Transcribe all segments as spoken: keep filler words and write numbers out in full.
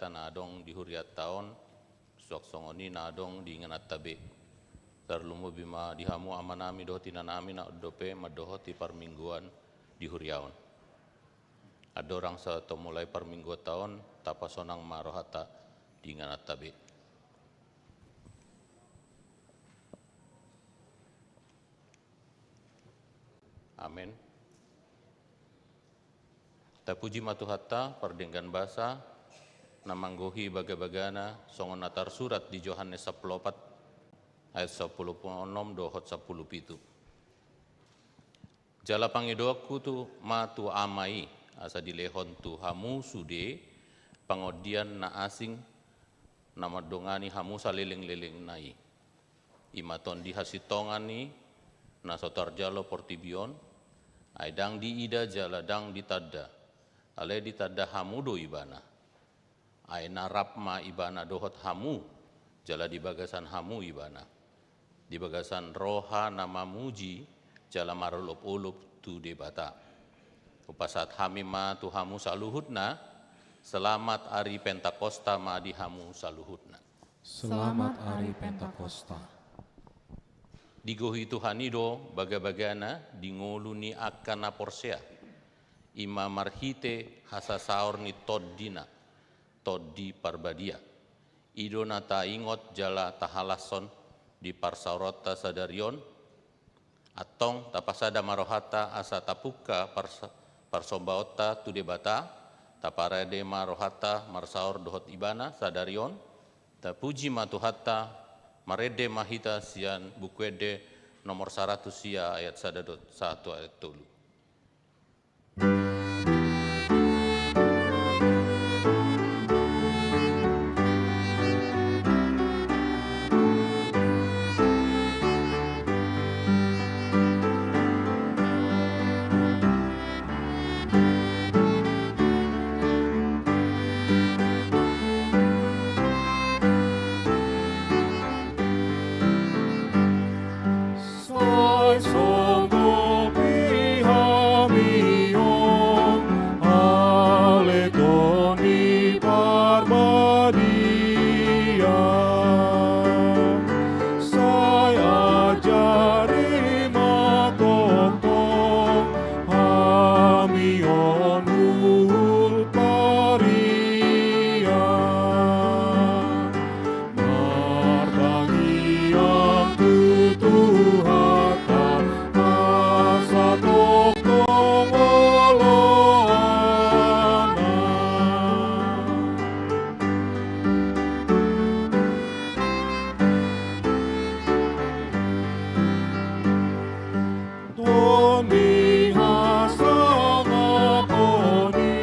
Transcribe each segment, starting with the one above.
na adong di hurianta on, suang songon i na adong di ingananta be. Tarlumobi ma di hamu amanami dohot inanami na on dope mandohoti parmingguan di huria on. Andorang so tumulai parmingguanta on, tapasonang ma rohanta di ingananta be. Amen. Tapuji ma Tuhanta, pardenggan basa, na manggohi bagabagana, songon na tarsurat di Johannes sampulu opat, ayat sampulu onom dohot sampulu pitu. Jala pangidoanku tu, ma tu Ama i, asa dilehon tu hamu sude pangondian na asing, na mandongani hamu salelenglelengna i. I ma tondi hasintongan i, na so tarjalo portibi on, ai ndang diida jala ndang ditanda, alai ditanda hamu do ibana. Ai na rap ma ibana dohot hamu, jala di bagasan hamu ibana. Di bagasan roha na mamuji, jala marolopolop tu Debata. Hupasahat hami ma tu hamu saluhutna, selamat ari Pentakosta ma di hamu saluhutna. Selamat ari Pentakosta. Digohi Tuhan i do bagabagana di ngolu ni angka na porsea. I ma marhite hasasaor ni tondina, Tondi Parbadia. I do na taingot jala tahalashon di parsaoronta sadari on. Antong tapasada ma rohanta asa tapungka pars-, parsombaonta tu Debata, taparade ma rohanta marsaor dohot ibana sadari on, tapuji ma Tuhanta, marende ma hita sian Buku Ende nomor saratus sia ayat sada dohot sahat tu ayat tolu. Sai songgop hami on ale Tondi Parbadia. Sai ajari ma tongtong hami on huhut paria. Martangiang tu Tuhanta asa tongtong oloana. Tondi hasangapon i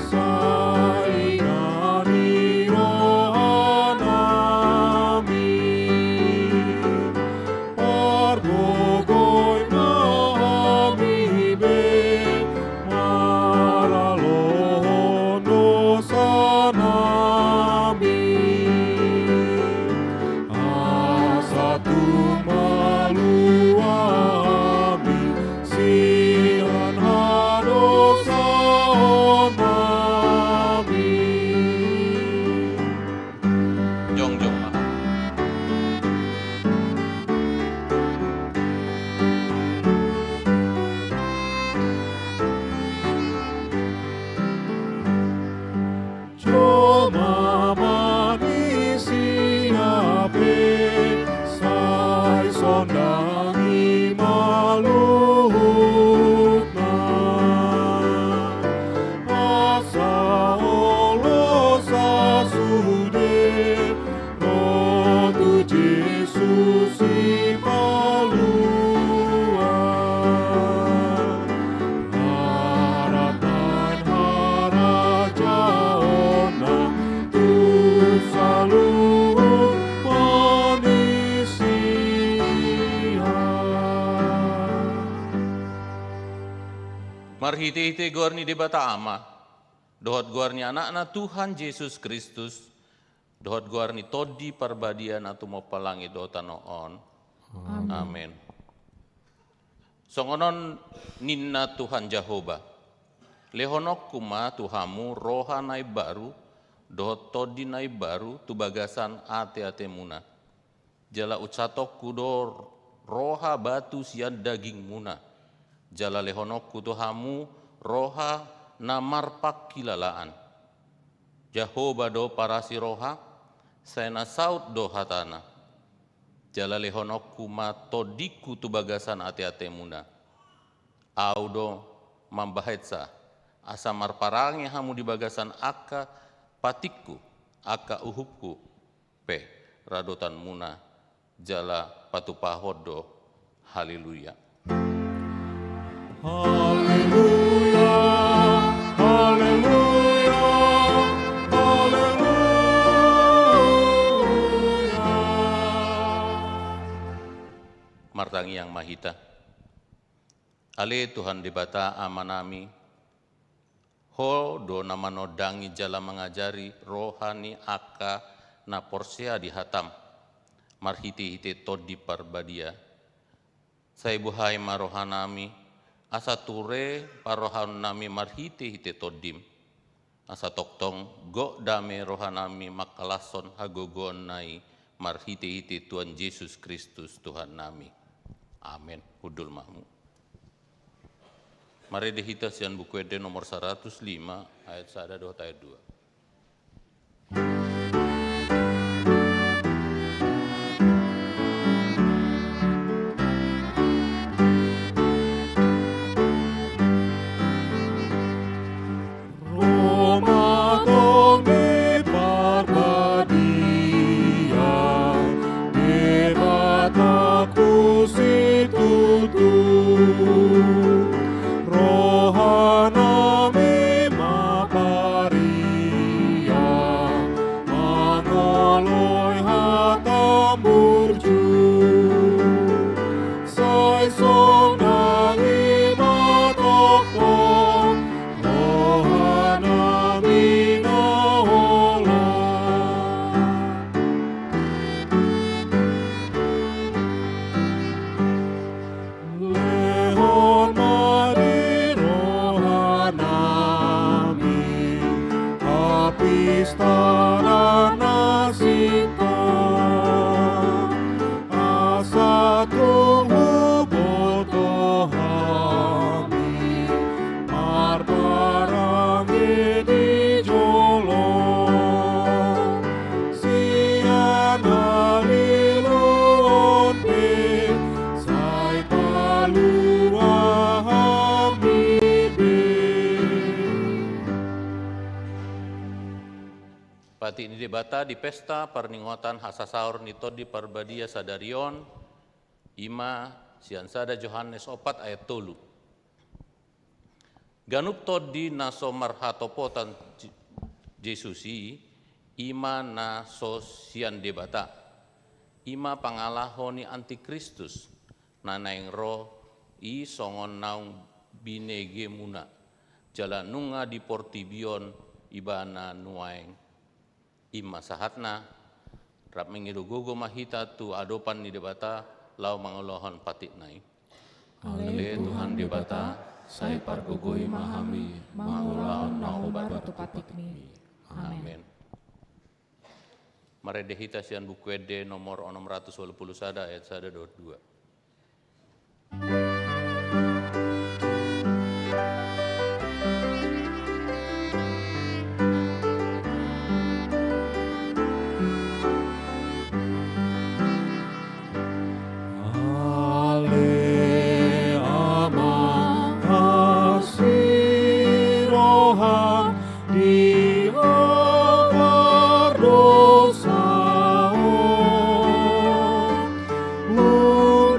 sai inganan ni rohanami. Pargogoi ma hami be maralohon dosanami. Asa tung malua hami sian hadosaonnami. Jongjong ma. Jolma manisia pe sai sondangi ma luhutna. Asa olo sasude ro tu Jesus Sipalua. Haratain harajaonna tu saluhut manisia. Marhitehite goar ni Debata Ama, dohot goar ni Anakna Tuhan Jesus Kristus, dohot goar ni Tondi Parbadia na tumompa langit dohot tano on. Amen. Amen. Songon on ninna Tuhan Jahowa, lehononku ma tu hamu roha na imbaru, dohot Tondi na imbaru tu bagasan ateatemuna. Jala unsatongku do roha batu sian dagingmuna, jala lehononku tu hamu roha na marpangkilalaan. Jahowa do parasi roha, sai na saut do hatana. Jala lehononku ma Tondingku tu bagasan ateatemuna. Ahu do mambahensa, asa marparange hamu di bagasan angka patikku, angka uhumku pe radotanmuna, jala patupahon do. Haleluya. Haleluya, haleluya, haleluya. Martangiang ma hita. Ale Tuhan Debata Amanami, Ho do na manondangi jala mangajari roha ni angka na porsea di hataM marhitehite Tondi Parbadia. Sai buhai ma rohanami, asa ture parrohaonnami marhitehite TondiM, asa tongtong gok dame rohanami mangkalashon hagogoonna i marhitehite Tuhan Jesus Kristus Tuhannami. Amen. Hundul ma hamu. Marende hita sian Buku Ende nomor saratus lima, ayat sada dohot ayat dua. Ro ma Tondi Parbadia, Debata tu situtu, rohanami ma paria, mangoloi hataM burju. Sai sonang i ma tongtong rohanami na holan. Lehon ma di rohanami hapistaran na sintong, asa tung huboto hami marparange di jolo. Sian haliluon pe sai palua hami be. Patik ni Debata di pesta parningotan hasasaor ni Tondi Parbadia sadari on, i ma sian sada Johannes opat ayat tolu. Ganup tondi na so marhatopotan Je-, Jesus i, i ma na so sian Debata. I ma pangalaho ni antikristus, na naeng ro i songon naung binegemuna, jala nunga di portibi on ibana nuaeng. I ma sahatna, rap mangido gogo ma hita tu adopan ni Debata, laho mangulahon patikna i. Ale Tuhan Debata, sai pargogoi ma hami mangulahon na hombar tu patikmi. Amen. Amen. Marende hita sian Buku Ende nomor onom ratus walu pulu sada ayat sada dohot dua. Ale Ama, asi rohaM di hau pardosa on, hun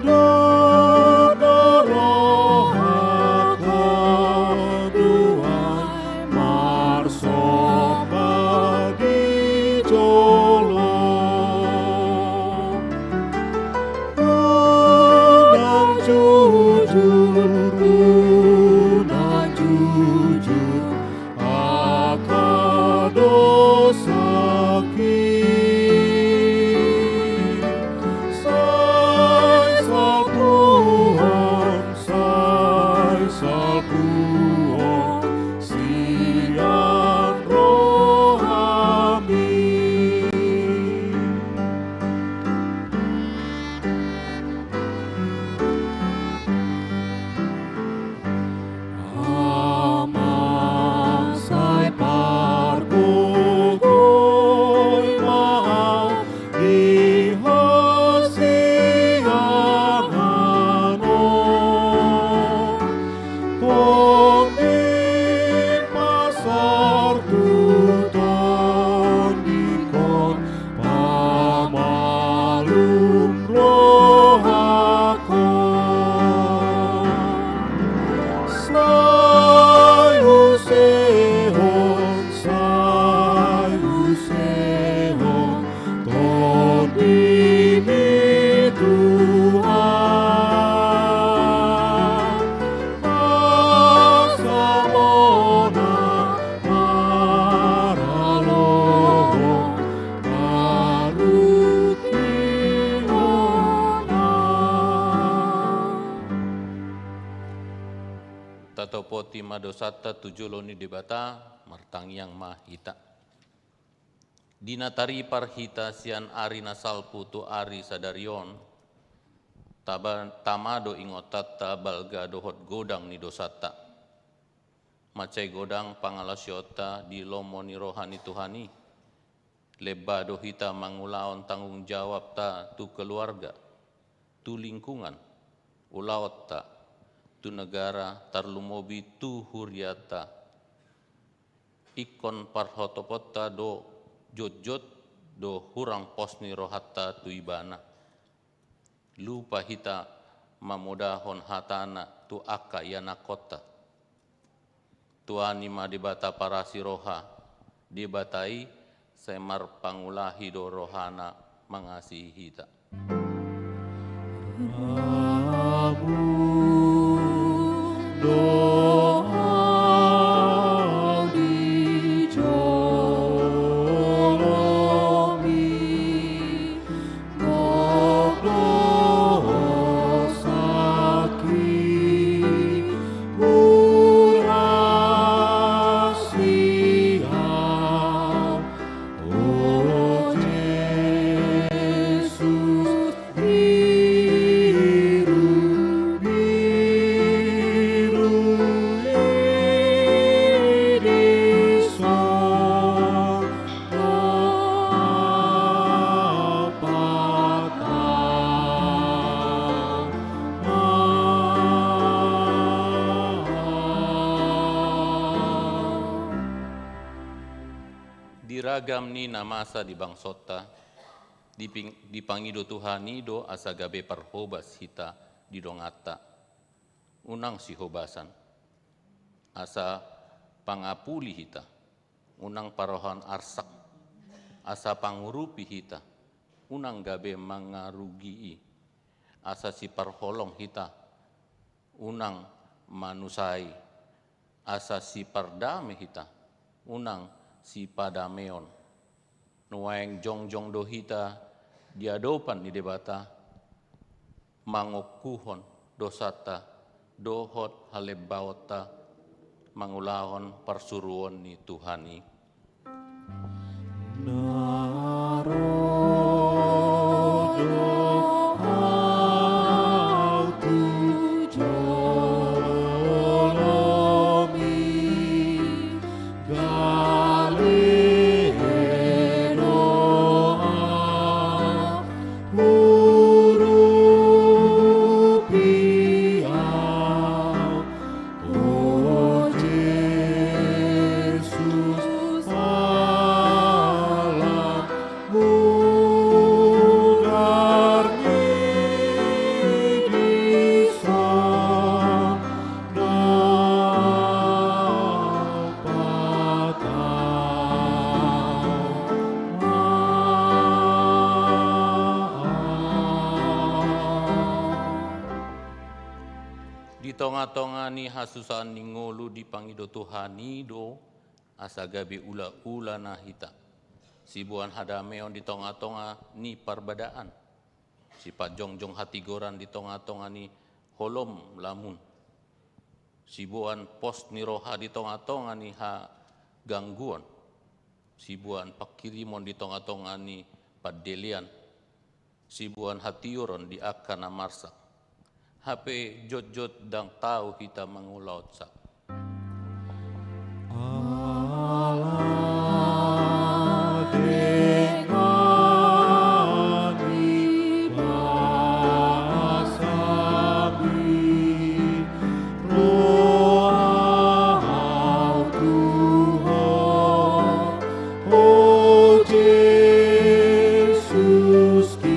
Tatopoti ma dosanta tu jolo ni Debata, martangiang ma hita. Di na taripar hita sian ari na salpu tu ari sadari on, taba-, tama do ingotanta balga dohot godang ni dosanta. Mansai godang pangalaosionta di lomo ni roha ni Tuhan i. Lemba do hita mangulahon tanggung jawabta tu keluarga, tu lingkungan, ulaonta, tu negara, tarlumobi tu huriata. Ingkon parhotoponta do jotjot do hurang pos ni rohanta tu Ibana. Lupa hita mamodahon hatana tu angka ianakhonta. Tuani ma Debata parasi roha, Debata i sai marpangulahi do rohana mangasihi hita. Di ragam ni na masa di bangsonta, diping-, dipangido Tuhan i do asa gabe parhobas hita di donganta. Unang sihobasan. Asa pangapuli hita, unang parrohahon arsak. Asa pangurupi hita, unang gabe mangarugii. Asa siparholong hita, unang manusai. Asa sipardame hita, unang sipadameon. Nuaeng jongjong do hita di adopan ni Debata, mangokuhon dosanta dohot halembaonta, mangulahon parsuruon ni Tuhan i. Na ro do ahu tu jolomi, gale do ahu, urupi ahu, o Jesus, ala mudar ni dison dampata. Di tonga-tonga ni hasusaan ni ngolu dipangido Tuhan i do asa gabe ula-ulana hita. Siboan hadameon di tonga-tonga ni parbadaan. Sipajongjong hatigoran di tonga-tonga ni holom lamun. Siboan pos ni roha di tonga-tonga ni hagangguon. Siboan pangkirimon di tonga-tonga ni pandelean. Siboan hatiuron di angka na marsak. Hape jotjot ndang tau hita mangulahonsa. Ala dengani basami, ro ahu tu Ho, o Jesus, di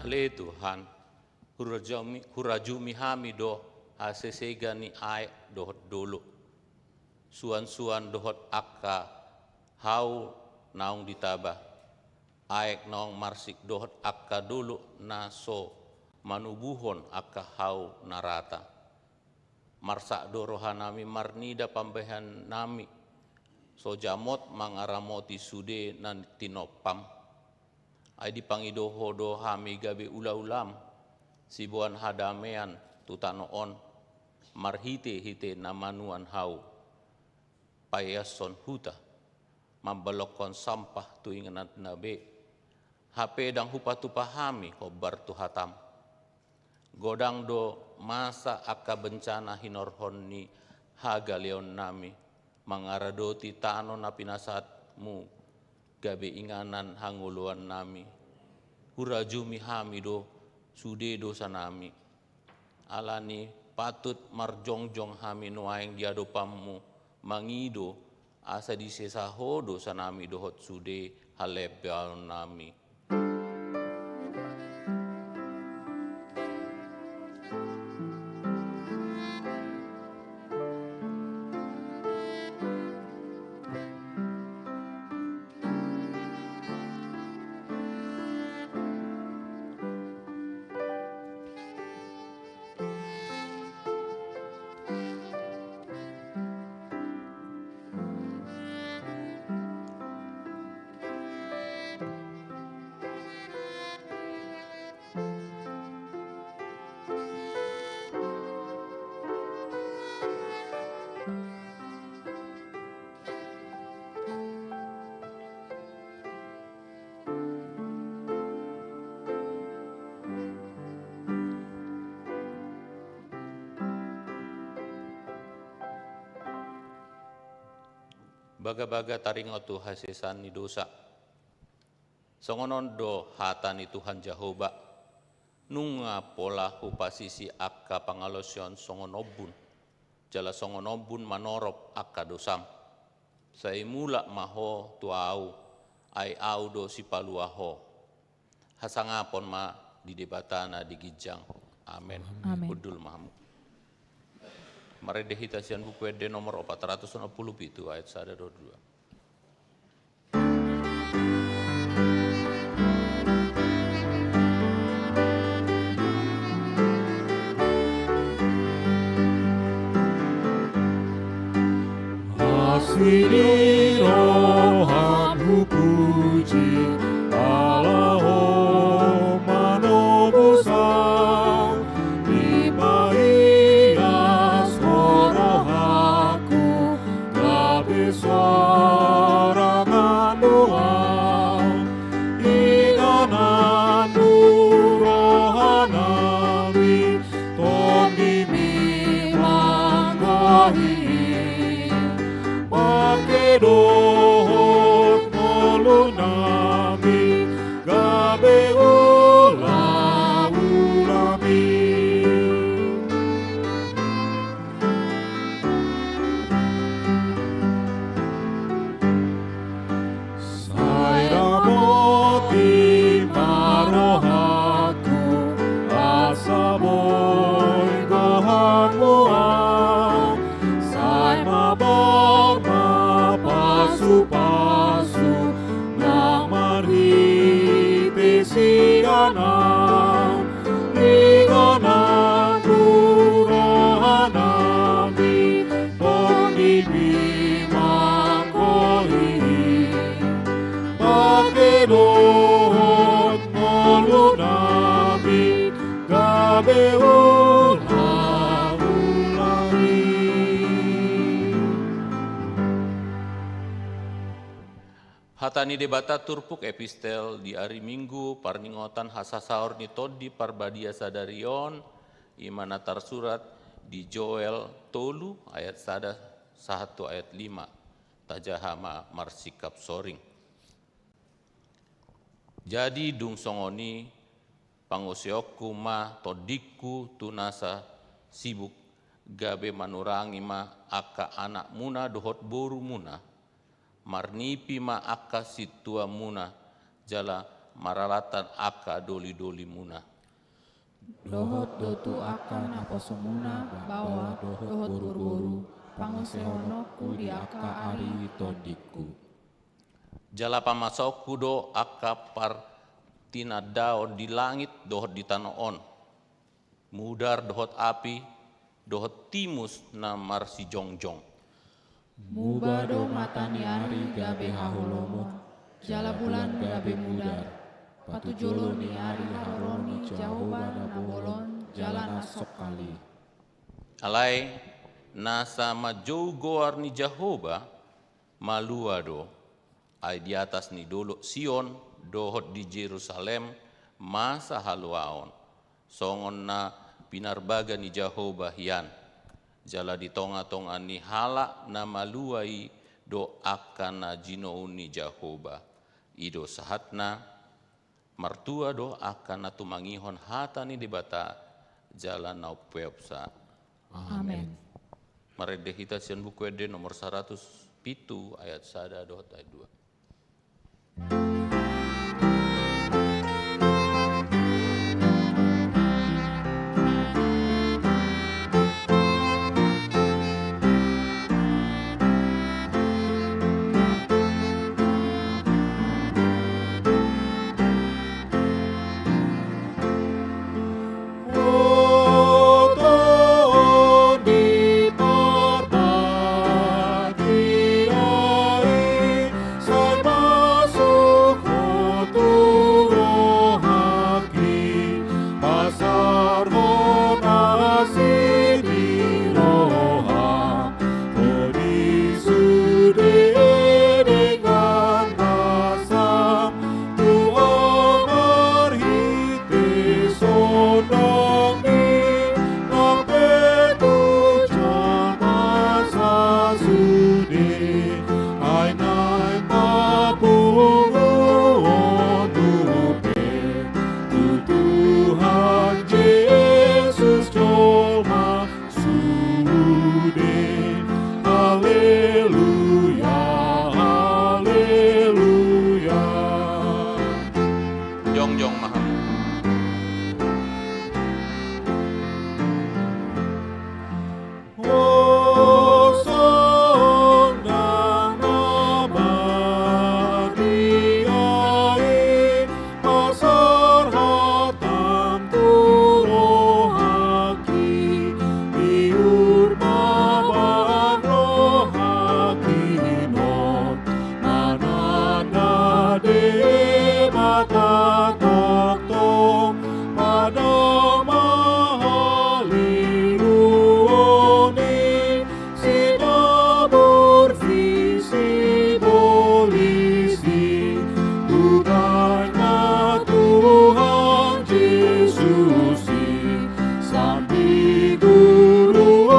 Ale Tuhan, hurajumi, hurajumi hami do hasesega ni aek dohot dolok. Suan-suan dohot angka hau naung ditaba, aek naung marsik dohot angka dolok na so manubuhon angka hau na rata. Marsak do rohanami marnida pambahenannami, so jamot mangaramoti sude na tinompam. Ai dipangido Ho do hami gabe ula-ulam, siboan hadamean tu tano on, marhite-hite na manuan hau, paeashon huta, mambalokkon sampah tu inganan na be, hape ndang hupatupa hami hombar tu hatam. Godang do masa angka bencana hinorhon ni hagaleonnami, mangaradoti tano na pinasahatmu gabe inganan hangoluannami. Hurajumi hami do sude dosanami. Alani patut marjongjong hami nuaeng di adopanmu, mangido asa disesa Ho dosanami dohot sude halembaonnami. Bagabaga taringot tu hasesaan ni dosa. Songon on do hata ni Tuhan Jahowa: Nunga pola hupasisi angka pangalaosion songon ombun, jala songon ombun manorop angka dosam. Sai mulak ma ho tu Ahu, ai Ahu do Sipalua ho. Hasangapon ma di Debata na di ginjang. Amen. Amen. Hundul ma hamu. Marende hita sian Buku Ende nomor opat ratus onom pulu pitu, ayat sada dohot dua. Asi ni roham hupuji, ala Ho manobus ahu, dipaias Ho rohangku, gabe sorangan do ahu. Inganan do rohanami, tondimi manggohi. Pangke dohot ngolunami, gabe ula-ulami. Sai ramoti ma rohangku, asa boi gohanmu ahu. Sai mabang ma pasu-pasu, nang marhite sian ahu. Inganan do rohanami, tondimi manggohi. Pangke dohot ngolunami, gabe ula-ulami. Hata ni Debata turpuk epistel di ari Minggu parningotan hasasaor ni Tondi Parbadia sadari on, i ma na tarsurat di Joel tolu ayat sada sahat tu ayat lima. Tajaha ma marsikap soring. Jadi dung songon i, panguseonku ma tondingku tu nasa sibuk, gabe manurangi ma angka anakmuna dohot borumuna, marnipi ma angka sintuamuna, jala maralatan angka doli-dolimuna. Dohot do tu angka naposomuna baoa dohot boru-boru, pangasehononku di angka ari tondingku. Jala pamasaonku do angka partinandaon di langit dohot di tano on, mudar dohot api, dohot timus na marsijongjong. Muba do mata ni ari gabe haholomon, jala bulan gabe mudar, patujolo ni ari haroro ni Jahowa na bolon jala na songkali. Alai nasa manjou goar ni Jahowa, malua do. Ai di atas ni dolok Sion dohot di Jerusalem masa haluaon, songon na pinarbaga ni Jahowa hian. Jala di tongatonga ni halak na malua i do angka na jinou ni Jahowa. I do sahatna. Martua do angka na tumangihon hata ni Debata jala na umpeopsa. Amen. Marende hita sian Buku Ende nomor saratus pitu ayat sada dohot ayat dua. Tuhan Jesus jolma sude. Haleluya, haleluya. Jongjong ma hamu. Hosana na badia i, pasar hatam tu rohaki, iur ma bang rohaki non, mananda Debata tongtong, pada ma haliluon i, sinabur visi polisi, ubaen ma Tuhan Jesus i, sambil guru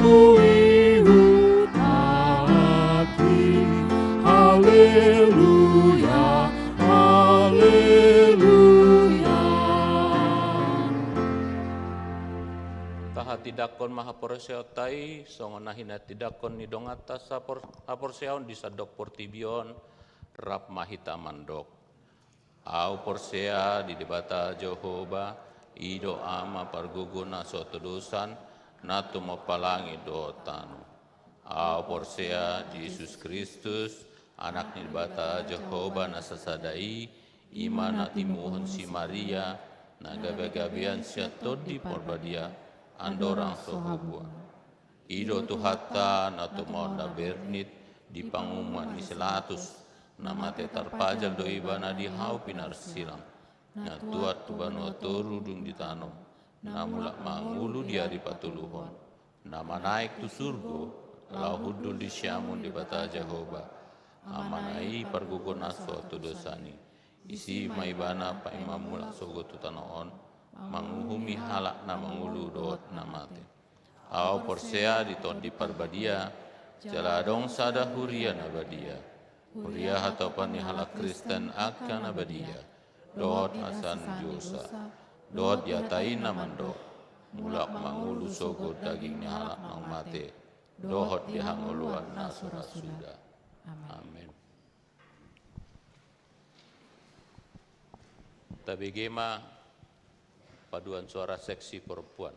tu ihutaki. Haleluya, haleluya. Tahatindangkon ma haporseaonta i, songon na hinatindangkon ni donganta sapor-, haporseaon di sandok portibi on, rap ma hita mandok. Ahu porsea di Debata Jahowa, i do Ama pargogo na so todosan, na tumompa langit dohot tano. Ahu porsea di Jesus Kristus, Anak ni Debata Jahowa na sasada i, i ma na timuhon si Maria, na gabegabean sian Tondi Parbadia, andorang so habuan. I do Tuhanta na tumaon na bernit di pangumuan ni si Pilatus, na mate tarpajal do Ibana di hau pinarsilang, na tuat tu banua toru dung ditanom, na mulak mangolu di ari patoluhon, na manaek tu surgo, laho hundul di siamun Debata Jahowa, Amana i pargogo na so todosan i. Disi ma Ibana paima mulak sogot tu tano on, manguhumi halak na mangolu dohot na mate. Ahu porsea di Tondi Parbadia, jala adong sada huria na badia. Huria hatopan ni halak Kristen angka na badia, dohot hasandiosa, dohot di hata i na mandok, mulak mangolu sogot daging ni halak naung mate, dohot di hangoluan na so ra suda. Amen. Tabege ma paduan suara seksi perempuan.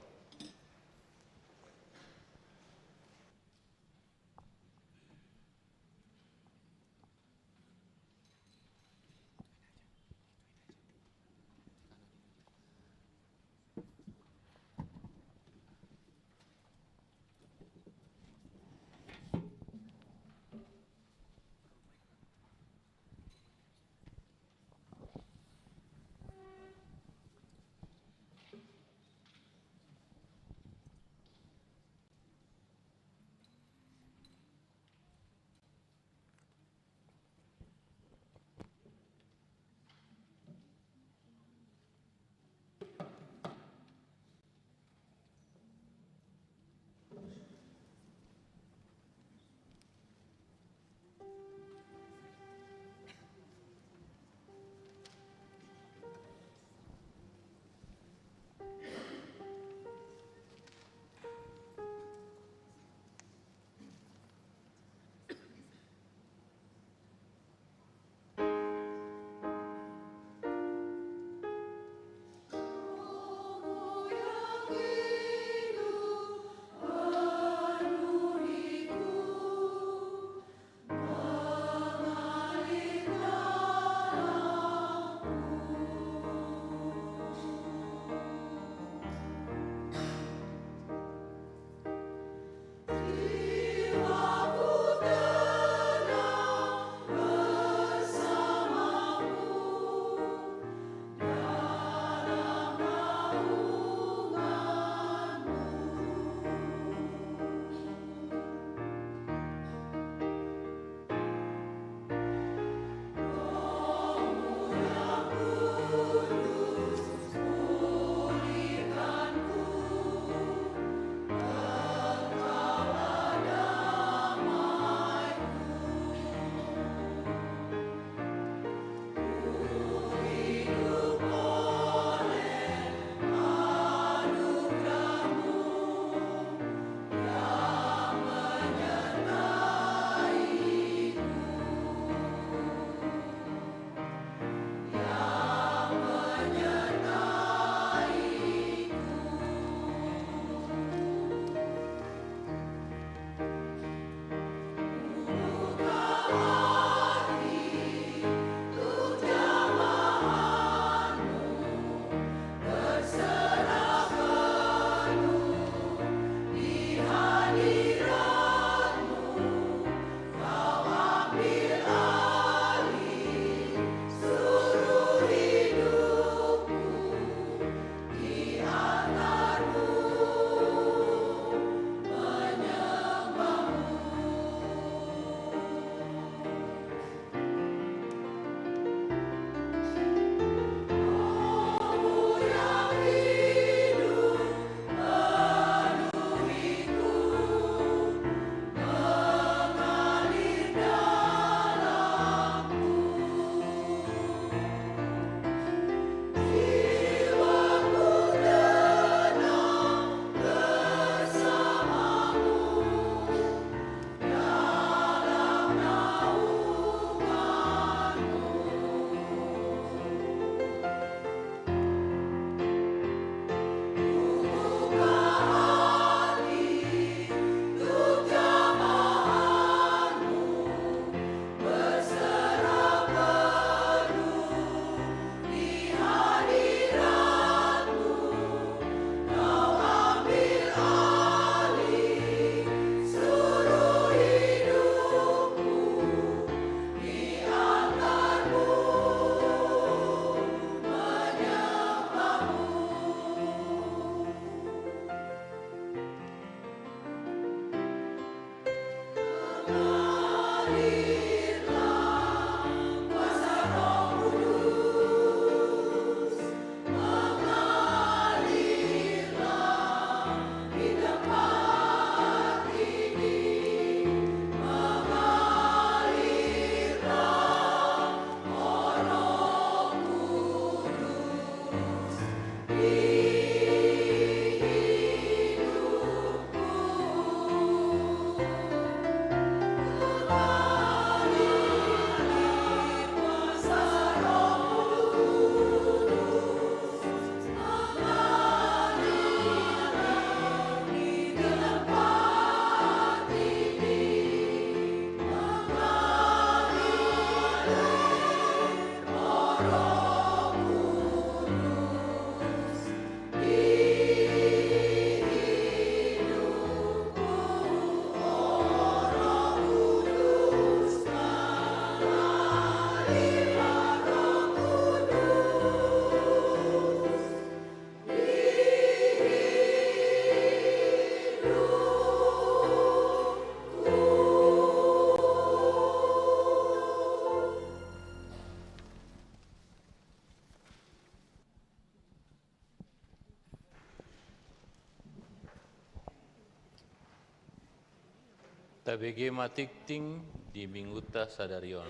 Tabege ma tingting di minggunta sadari on.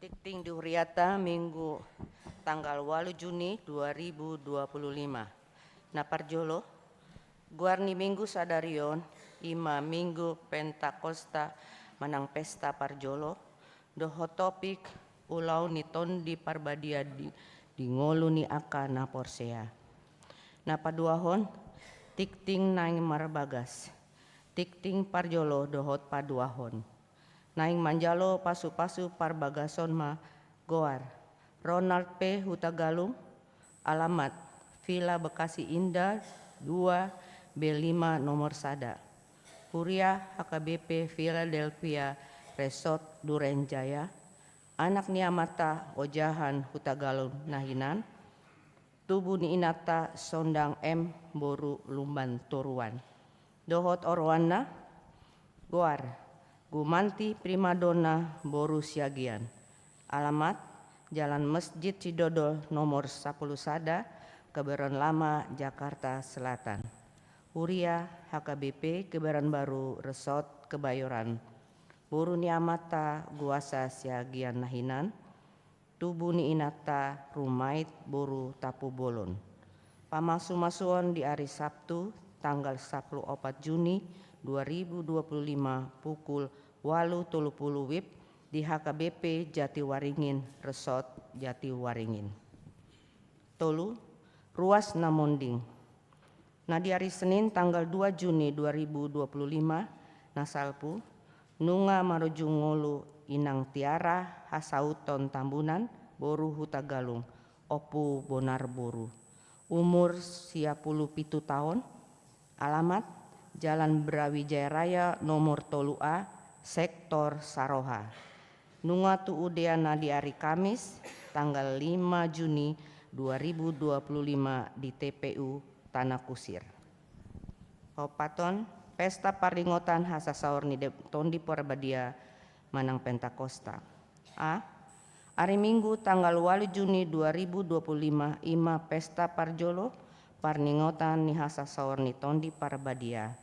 Tingting di huriata Minggu tanggal ualu Juni dua ribu dua puluh lima. Na parjolo, goar ni Minggu sadari on i ma Minggu Pentakosta manang pesta parjolo, dohot topik ulaon ni Tondi Parbadia di, di ngolu ni angka na porsea. Na paduahon, tingting naeng marbagas. Tingting parjolo dohot paduahon. Naeng manjalo pasu-pasu parbagason ma goar Ronald P Hutagalung, alamat Villa Bekasi Indah dua B lima nomor sada. Huria H K B P Philadelphia Resort Duren Jaya, anak ni amanta Ojahan Hutagalung na hinan, tubu ni inanta Sondang M boru Lumban Toruan. Dohot oroanna, goar Gumanti Primadona boru Siagian. Alamat Jalan Masjid Sidodol nomor sapuluh sada, Kebayoran Lama, Jakarta Selatan. Huria H K B P Kebayoran Baru Resort Kebayoran. Boru ni amanta Guasa Siagian na hinan, tubu ni inanta Rumait boru Tampubolon. Pamasu-masuon di ari Sabtu tanggal sapuluh opat Juni dua ribu dua puluh lima pukul ualu tolu puluh wib di H K B P Jatiwaringin Resort Jatiwaringin. Tolu, ruas na monding. Na di ari Senin tanggal dua Juni dua ribu dua puluh lima na salpu, nunga marujung ngolu inang Tiara Hasauton Tambunan boru Hutagalung, Ompu Bonar boru. Umur sia puluh pitu taon. Alamat Jalan Brawijaya Raya nomor tolu A, Sektor Saroha. Nunga tuudea na di ari Kamis tanggal lima Juni dua ribu dua puluh lima di T P U Tanah Kusir. Paopathon, pesta parningotan hasasaor ni Deb-, Tondi Parbadia manang Pentakosta. A. Ari Minggu tanggal ualu Juni dua ribu dua puluh lima i ma pesta parjolo parningotan ni hasasaor ni Tondi Parbadia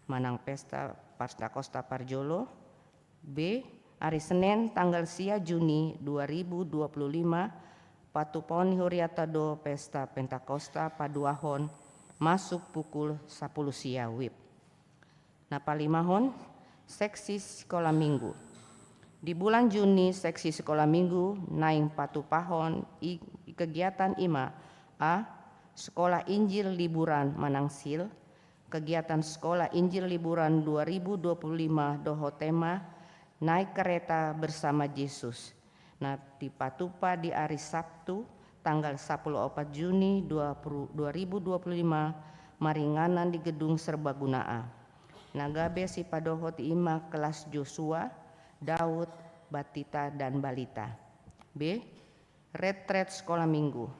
manang pesta Pentakosta parjolo. B. Ari Senen tanggal sia Juni dua ribu dua puluh lima, patupaon ni huriata do pesta Pentakosta paduahon masuk pukul sapuluh sia wib. Na palimahon, seksi sikola minggu. Di bulan Juni seksi sikola minggu naeng patupahon i, i kegiatan i ma: A. Sekolah Injil liburan manang sil. Kegiatan Sekolah Injil Liburan dua ribu dua puluh lima dohot tema Naik Kereta Bersama Yesus, na dipatupa di ari Sabtu tanggal sapuluh opat Juni dua puluh, dua ribu dua puluh lima, maringanan di Gedung Serbaguna A. Na gabe sipadohot i ma kelas Josua, Daud, Batita, dan Balita. B. Retret Sekolah Minggu.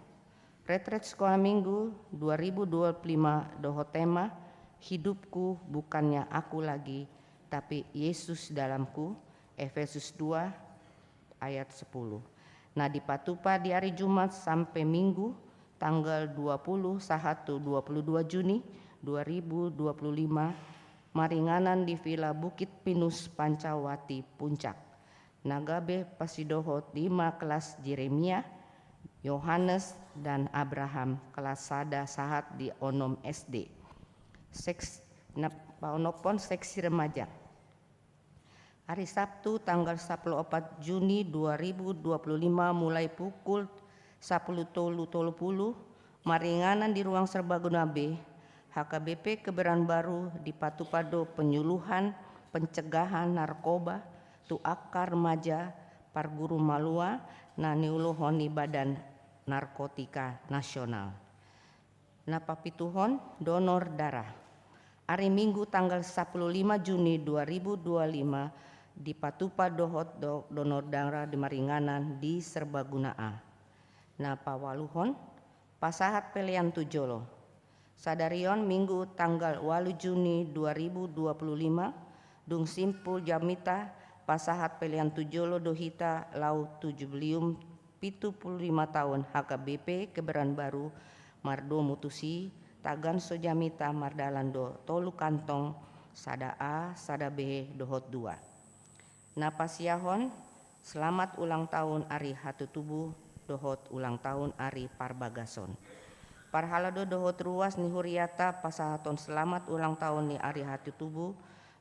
Retret Sekolah Minggu dua ribu dua puluh lima dohot tema Hidupku Bukannya Aku Lagi, Tapi Yesus Dalamku, Efesus dua ayat sepuluh. Na dipatupa di ari Jumat sampe Minggu tanggal dua puluh sahat tu dua puluh dua Juni dua ribu dua puluh lima, maringanan di Villa Bukit Pinus Pancawati Puncak. Na gabe pasidohot i ma kelas Jeremia, Yohanes, dan Abraham, kelas sada sahat di onom S D. Seks-, na paonomhon, seksi remaja. Ari Sabtu tanggal sapuluh opat Juni dua ribu dua puluh lima, mulai pukul sapuluh tolu tolu puluh, maringanan di Ruang Serbaguna B, H K B P Kebayoran Baru, dipatupa do penyuluhan pencegahan narkoba tu angka remaja parguru malua na niuluhon ni Badan Narkotika Nasional. Na papituhon, donor darah. Ari Minggu tanggal sapuluh lima Juni dua ribu dua lima dipatupa dohot do-, donor darah di maringanan di Serbaguna A. Na pawaluhon, pasahat pelean tu jolo. Sadari on Minggu tanggal ualu Juni dua ribu dua puluh lima, dung simpul jamita pasahat pelean tu jolo do hita laho tu jubileum pitu puluh lima taon H K B P Kebayoran Baru mardomu tusi tagan so jamita mardalan do tolu kantong, sada A, sada B, dohot dua. Na pasiahon, selamat ulang tahun ari hatutubu dohot ulang tahun ari parbagason. Parhalado dohot ruas ni huriata pasahathon selamat ulang tahun ni ari hatutubu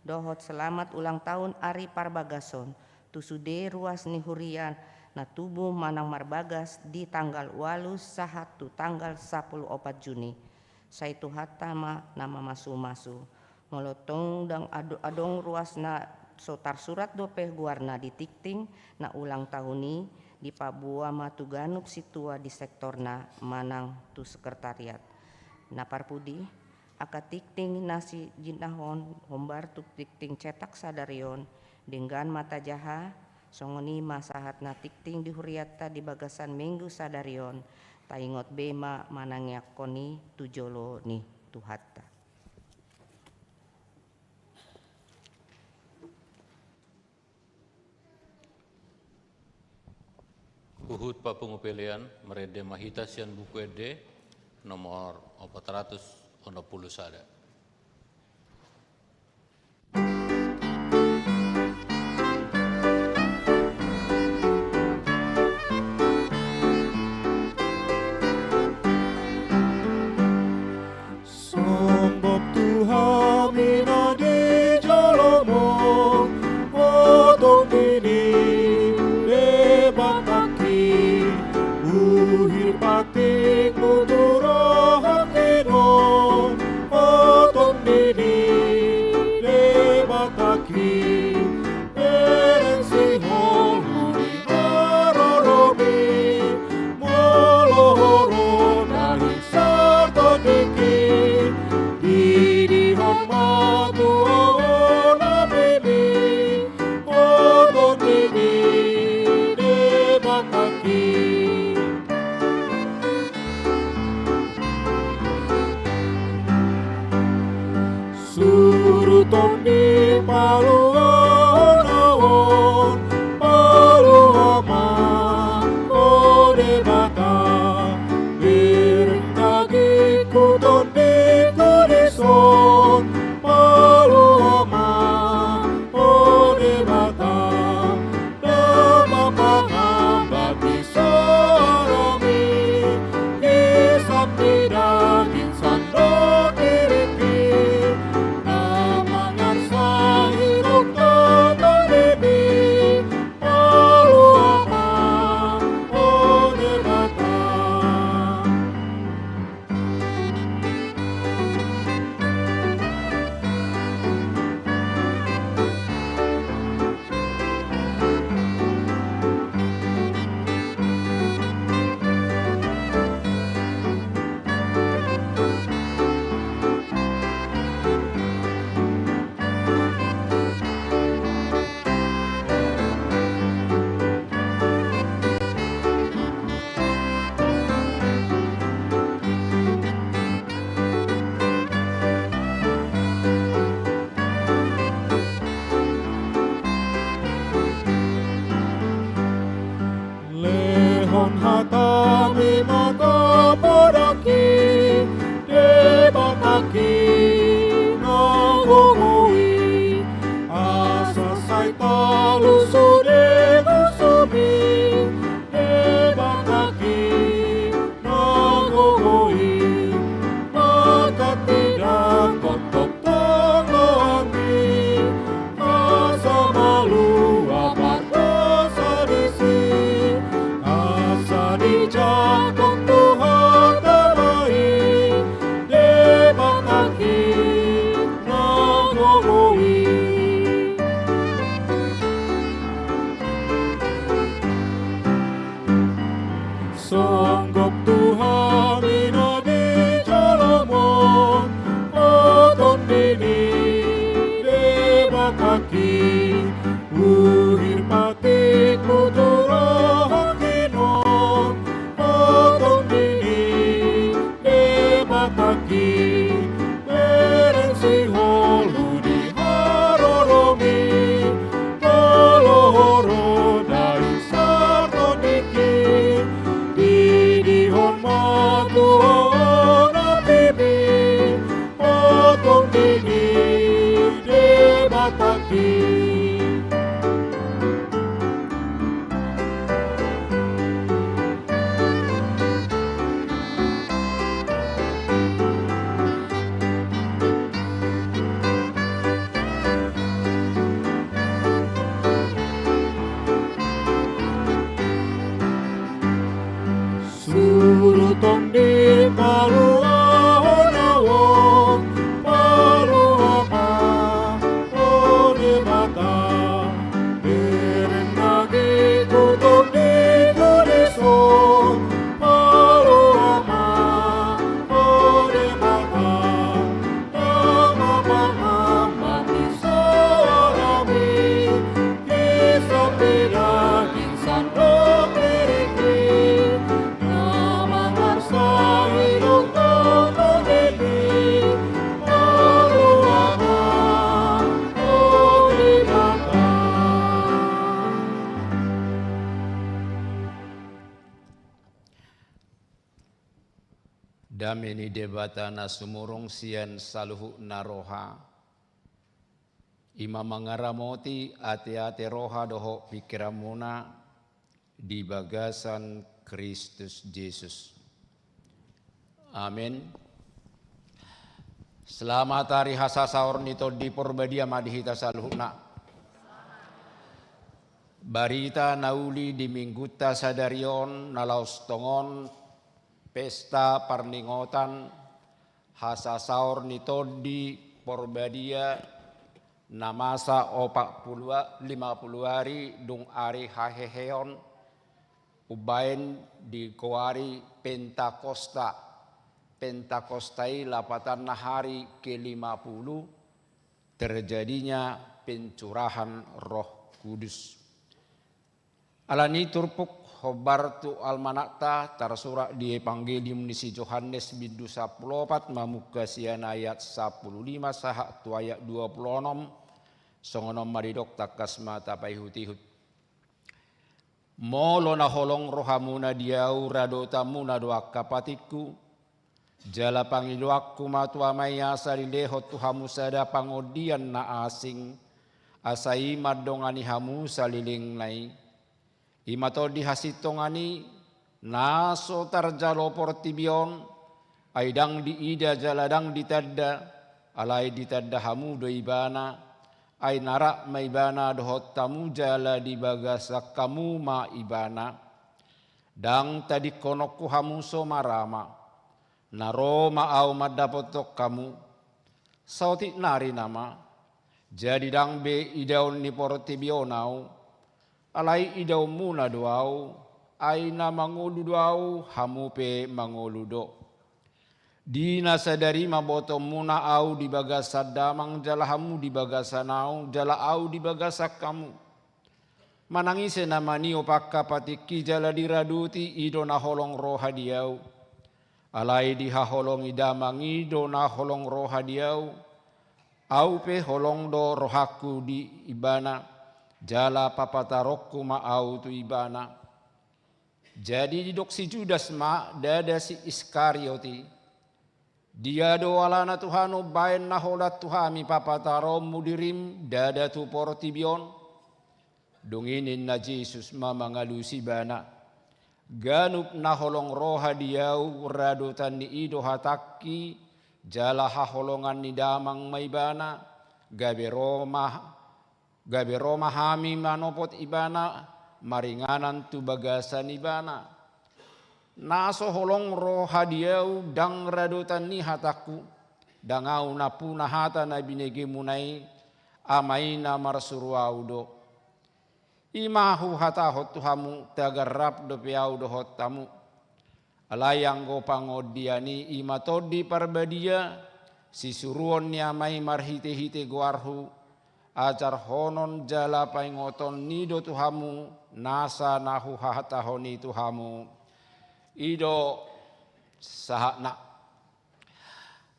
dohot selamat ulang tahun ari parbagason tu sude ruas ni huria na tubu manang marbagas di tanggal ualu sahat tu tanggal sampulu opat Juni. Sai Tuhanta ma na mamasu-masu. Molo tong ndang ado-, adong ruas na so tarsurat dope goarna di tingting na ulang tahun i, dipaboa ma tu ganup sintua di sektorna manang tu sekretariat. Na parpudi, angka tingting na sijinahon hombar tu tingting cetak sadari on, denggan ma tajaha, songon i ma sahat na tingting di hurianta di bagasan minggu sadari on, taingot be ma manangiangkon i tu jolo ni Tuhanta. Huhut papungu pelean, marende ma hita sian Buku Ende nomor opat ratus onom pulu sada. Songgop tu hami na di jolomu, o Tondim ni Debatangki, uhir patikmu tu rohangki nuaeng, o Tondim ni Debatangki. Bereng sihol hu di haroromi, molo ho ro dahi satondingki, didihon ma tu ho nami, o Tondim ni Debatangki. Suruton ni paluahon on, palua ma, o Debata, bereng dagingku tondingku dison, palua ma, o Debata, damang pangambat di sorong i, isap ni daging sandok ni ringki, na mangarsahi rongga tondimi, palua ma, o Debata. Lehon hatami ma tu Debata, Debatangki na gogo i, asa sai talusu di husumi, Debatangki na gogo i, manghatindangkon tongtong goarmi, asa malua pardosa disi, asa dijangkon Tuhanta ma i, Debatangki na gogo i. Songgop tu hami na di jolomu, o Tondim ni Debatangki, uhir patikmu tu rohangki nuaeng, o Tondim ni Debatangki, bereng sihol hu di haroromi, molo ho ro dahi satondingki, didihon ma tu ho nami, Dame ni Debata na sumurung sian saluhutna roha, i ma mangaramoti ateate roha dohot pingkiranmuna di bagasan Kristus Jesus. Amen. Selamat ari hasasaor ni Tondi Porbadia ma di hita saluhutna. Barita na uli di minggunta sadari on na laos tongon pesta parningotan hasasaor ni Tondi Porbadia na masa opat pulu a-, lima pulu ari dung ari haheheon, umbaen digoari Pentakosta. Pentakosta i lapatanna hari ke lima pulu, terjadinya pencurahan Roh Kudus. Alani turpuk hombar tu almanakta tarsurat di Evangelium ni si Johannes bindu sampulu opat mamungka sian ayat sampulu lima sahat tu ayat dua pulu onom, songon on ma didok, tangkas ma tapaihutihut. Molo na holong rohamuna di ahu, radotanmuna do angka patikku, jala pangidoanku ma tu Ama i asa dilehon tu hamu sada pangondian na asing, asa i mandongani hamu salelengna i. I ma tondi hasintongan i, na so tarjalo portibi on, ai ndang diida jala ndang ditanda, alai ditanda hamu do ibana, ai na rap ma ibana dohot hamu jala di bagasan hamu ma ibana. Ndang tadingkononku hamu so marama, na ro ma ahu mandapothon hamu. Saotik nari nama, jadi ndang be idaon ni portibi on ahu, alai idaonmuna do ahu, ai na mangolu do ahu, hamu pe mangolu do. Di na sadari ma botoonmuna ahu di bagasan Damang jala hamu di bagasan ahu, jala ahu di bagasan hamu. Manang ise na maniop angka patikki jala diradoti, i do na holong roha di ahu. Alai dihaholongi Damang i do na holong roha di ahu. Ahu pe holong do rohangku di ibana, jala papataronku ma ahu tu ibana. Jadi didok si Judas ma, ndada si Iskariot i, dia do alana Tuhan umbaen na holan tu hami papataronmu dirim, ndada tu portibi on? Dung i ninna Jesus ma mangalusi ibana, ganup na holong roha di ahu radotan ni i do hatangki, jala haholongan ni Damang ma ibana, gabe ro ma gabe ro ma hami manopot ibana, maringanan tu bagasan ibana. Na so holong roha di ahu ndang radotan ni hatangku, ndang ahu nampuna hata na binegemuna i, Ama i na marsuru ahu do. I ma huhatahon tu hamu, tagan rap dope ahu dohot hamu. Alai anggo pangondian i, i ma Tondi Parbadia, sisuruon ni Ama i marhitehite goarhu, ajarhonon jala paingoton ni do tu hamu nasa na huhatahon i tu hamu. I do sahatna.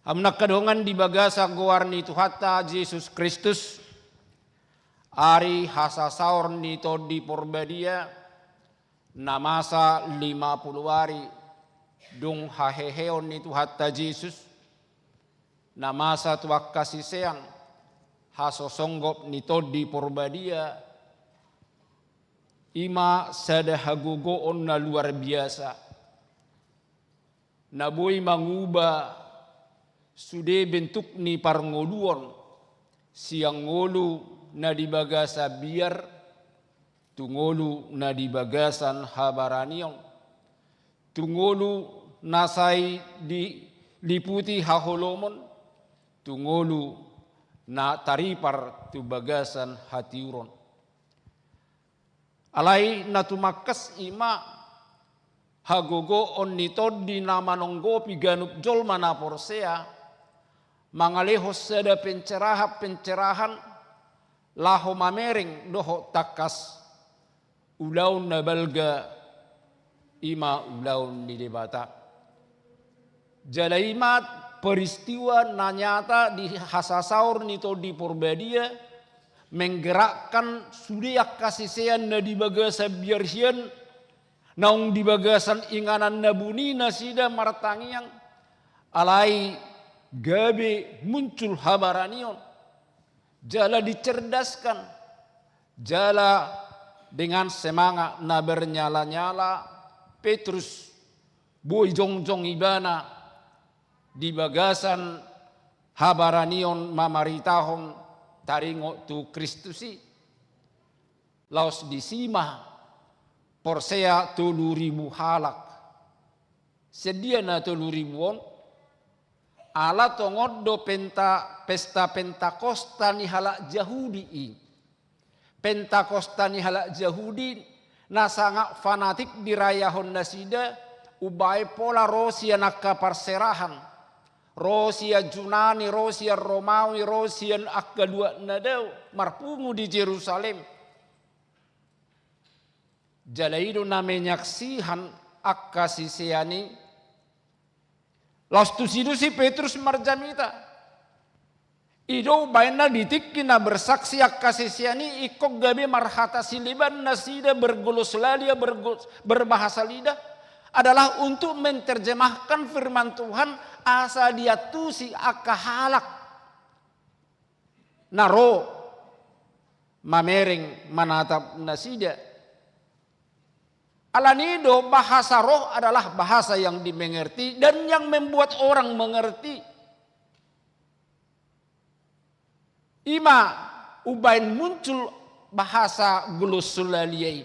Hamu na angka dongan di bagasan goar ni Tuhanta Jesus Kristus, ari hasasaor ni Tondi Porbadia, na masa lima pulu ari dung haheheon ni Tuhanta Jesus, na masa tu angka sisean hasosonggop ni Tondi Porbadia, i ma sada hagogoon na luar biasa, na boi manguba sude bentuk ni parngoluon, sian ngolu na di bagasan biar, tu ngolu na di bagasan habaranion, tu ngolu na sai diliputi haholomon, tu ngolu na taripar tu bagasan hatiuron. Alai na tumangkas i ma hagogoon ni Tondi na manonggopi ganup jolma na porsea, mangalehon sada pencerahan-pencerahan laho mamereng dohot tangkas ulaon na balga, i ma ulaon ni Debata. Jala i ma peristiwa na nyata di hasasaor ni Tondi Porbadia, menggerakkan sude angka sisean na di bagasan biar hian, naung di bagasan inganan na buni nasida martangiang, Alai gabe muncul habaranion, jala dicerdaskan, jala dengan semangat na bernyala-nyala, Petrus boi jongjong ibana di bagasan habaranion mamaritahon taringot tu Kristus i. Laos disi ma porsea tolu ribu halak. Sian dia na tolu ribu on? Ala tongon do penta, pesta Pentakosta ni halak Jahudi i. Pentakosta ni halak Jahudi na sangat fanatik dirayahon nasida, umbaen pola ro sian angka parserahan, ro sian Junani, ro sian Romawi, ro sian angka luat na dao marpungu di Jerusalem. Jala i do na menyaksihan angka sisean i. Laos tusi do si Petrus marjamita. I do umbaen na di tingki na bersaksi angka sisean i ingkon gabe marhata sileban nasida, berglossolalia, bergo-, berbahasa lidah, adalah untuk menerjemahkan firman Tuhan asa diantusi angka halak na ro mamereng manatap nasida. Alani do bahasa roh adalah bahasa yang dimengerti dan yang membuat orang mengerti. I ma umbaen muncul bahasa glossolalia i.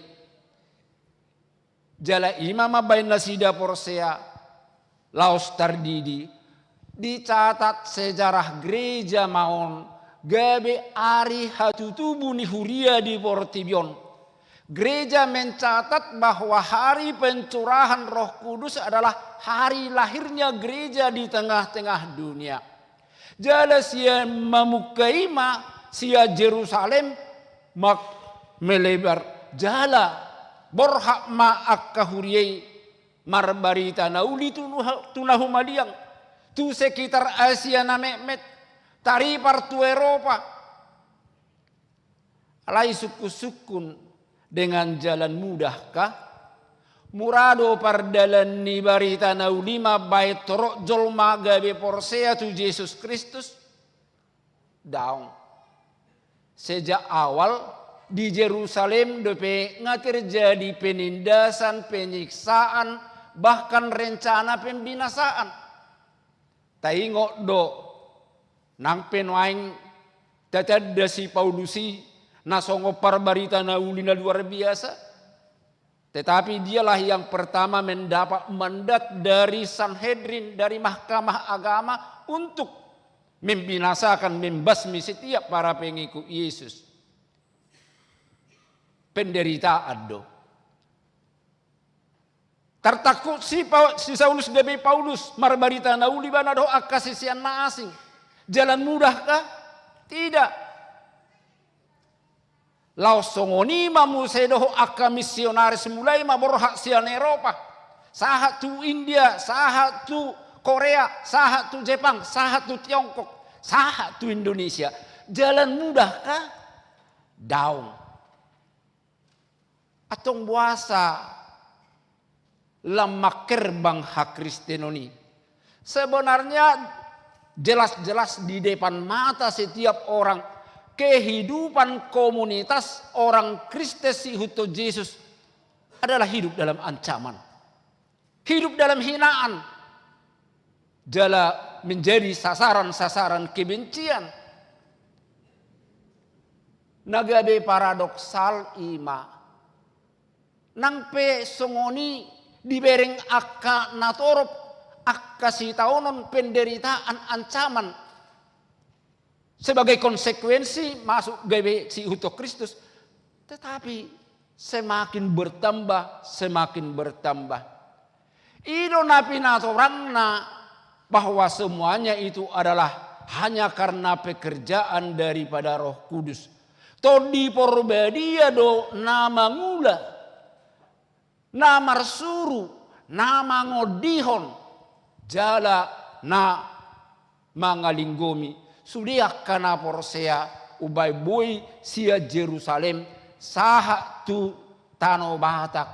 Jala i ma mambaen nasida porsea, laos tardidi. Dicatat sejarah gereja ma on gabe ari hatutubu ni huria di portibi on. Gereja mencatat bahwa hari pencurahan Roh Kudus adalah hari lahirnya gereja di tengah-tengah dunia. Jala sian mamungka i ma sian Jerusalem mak melebar. Jala borhat ma angka huria i marbarita na uli tu nuha-, tu na humaliang, tu sekitar Asia na metmet, taripar tu Eropa. Alai sungkun-sungkun, dengan jalan mudah kah? Mura do pardalan ni barita na uli mambaen torop jolma gabe porsea tu Jesus Kristus? Daong. Sejak awal di Jerusalem dope nga terjadi penindasan, penyiksaan, bahkan rencana pembinasaan. Taingot do, nang pe nuaeng tatanda si Paulus i na songon parbarita na uli na luar biasa. Tetapi dialah yang pertama mendapat mandat dari Sanhedrin, dari mahkamah agama, untuk membinasakan, membasmi setiap para pengikut Yesus. Penderitaan do. Tartangkup si Pa-, si Saulus gabe Paulus, marbarita na uli ibana dohot angka sisean na asing. Jalan mudah kah? Tidak. Laos songon i ma muse dohot angka misionaris, mulai ma borhat sian Eropa, sahat tu India, sahat tu Korea, sahat tu Jepang, sahat tu Tiongkok, sahat tu Indonesia. Jalan mudah kah? Daong. Antong boasa lam mangkerbang hakristenon i? Sebenarnya jelas-jelas di depan mata setiap orang, kehidupan komunitas orang Kristen siihuthon Jesus adalah hidup dalam ancaman. Hidup dalam hinaan, jala menjadi sasaran-sasaran kebencian. Na gabe paradoksal i ma, nang pe songon i dibereng angka natorop, angka sitaonon, penderitaan, ancaman sebagai konsekuensi masuk gabe siihuthon Kristus, tetapi semakin bertambah, semakin bertambah. I do na pinatorangna bahwa semuanya itu adalah hanya karena pekerjaan daripada Roh Kudus. Tondi Porbadia do na mangula, na marsuru, na mangondihon, jala na mangalinggomi sude angka na porsea umbaen boi sian Jerusalem sahat tu Tano Batak,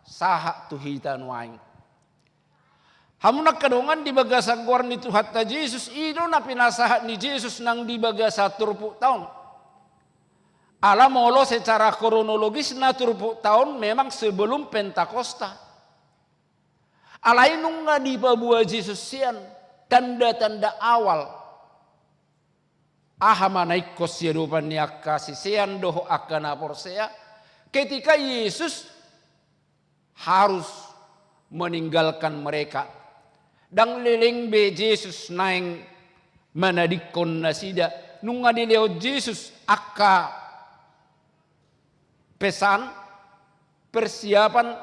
sahat tu hita nuaeng. Hamu na angka dongan di bagasan goar ni Tuhanta Jesus, i do na pinasahat ni Jesus nang di bagasan turpukta on. Ala molo secara kronologisna turpukta on memang sebelum Pentakosta. Alai nunga dipaboa Jesus sian tanda-tanda awal. Aha ma na ingkon siadopan ni angka sisean dohot angka na porsea, ketika Jesus harus meninggalkan mereka. Ndang leleng be Jesus naeng manadingkon nasida. Nunga dilehon Jesus angka pesan, persiapan,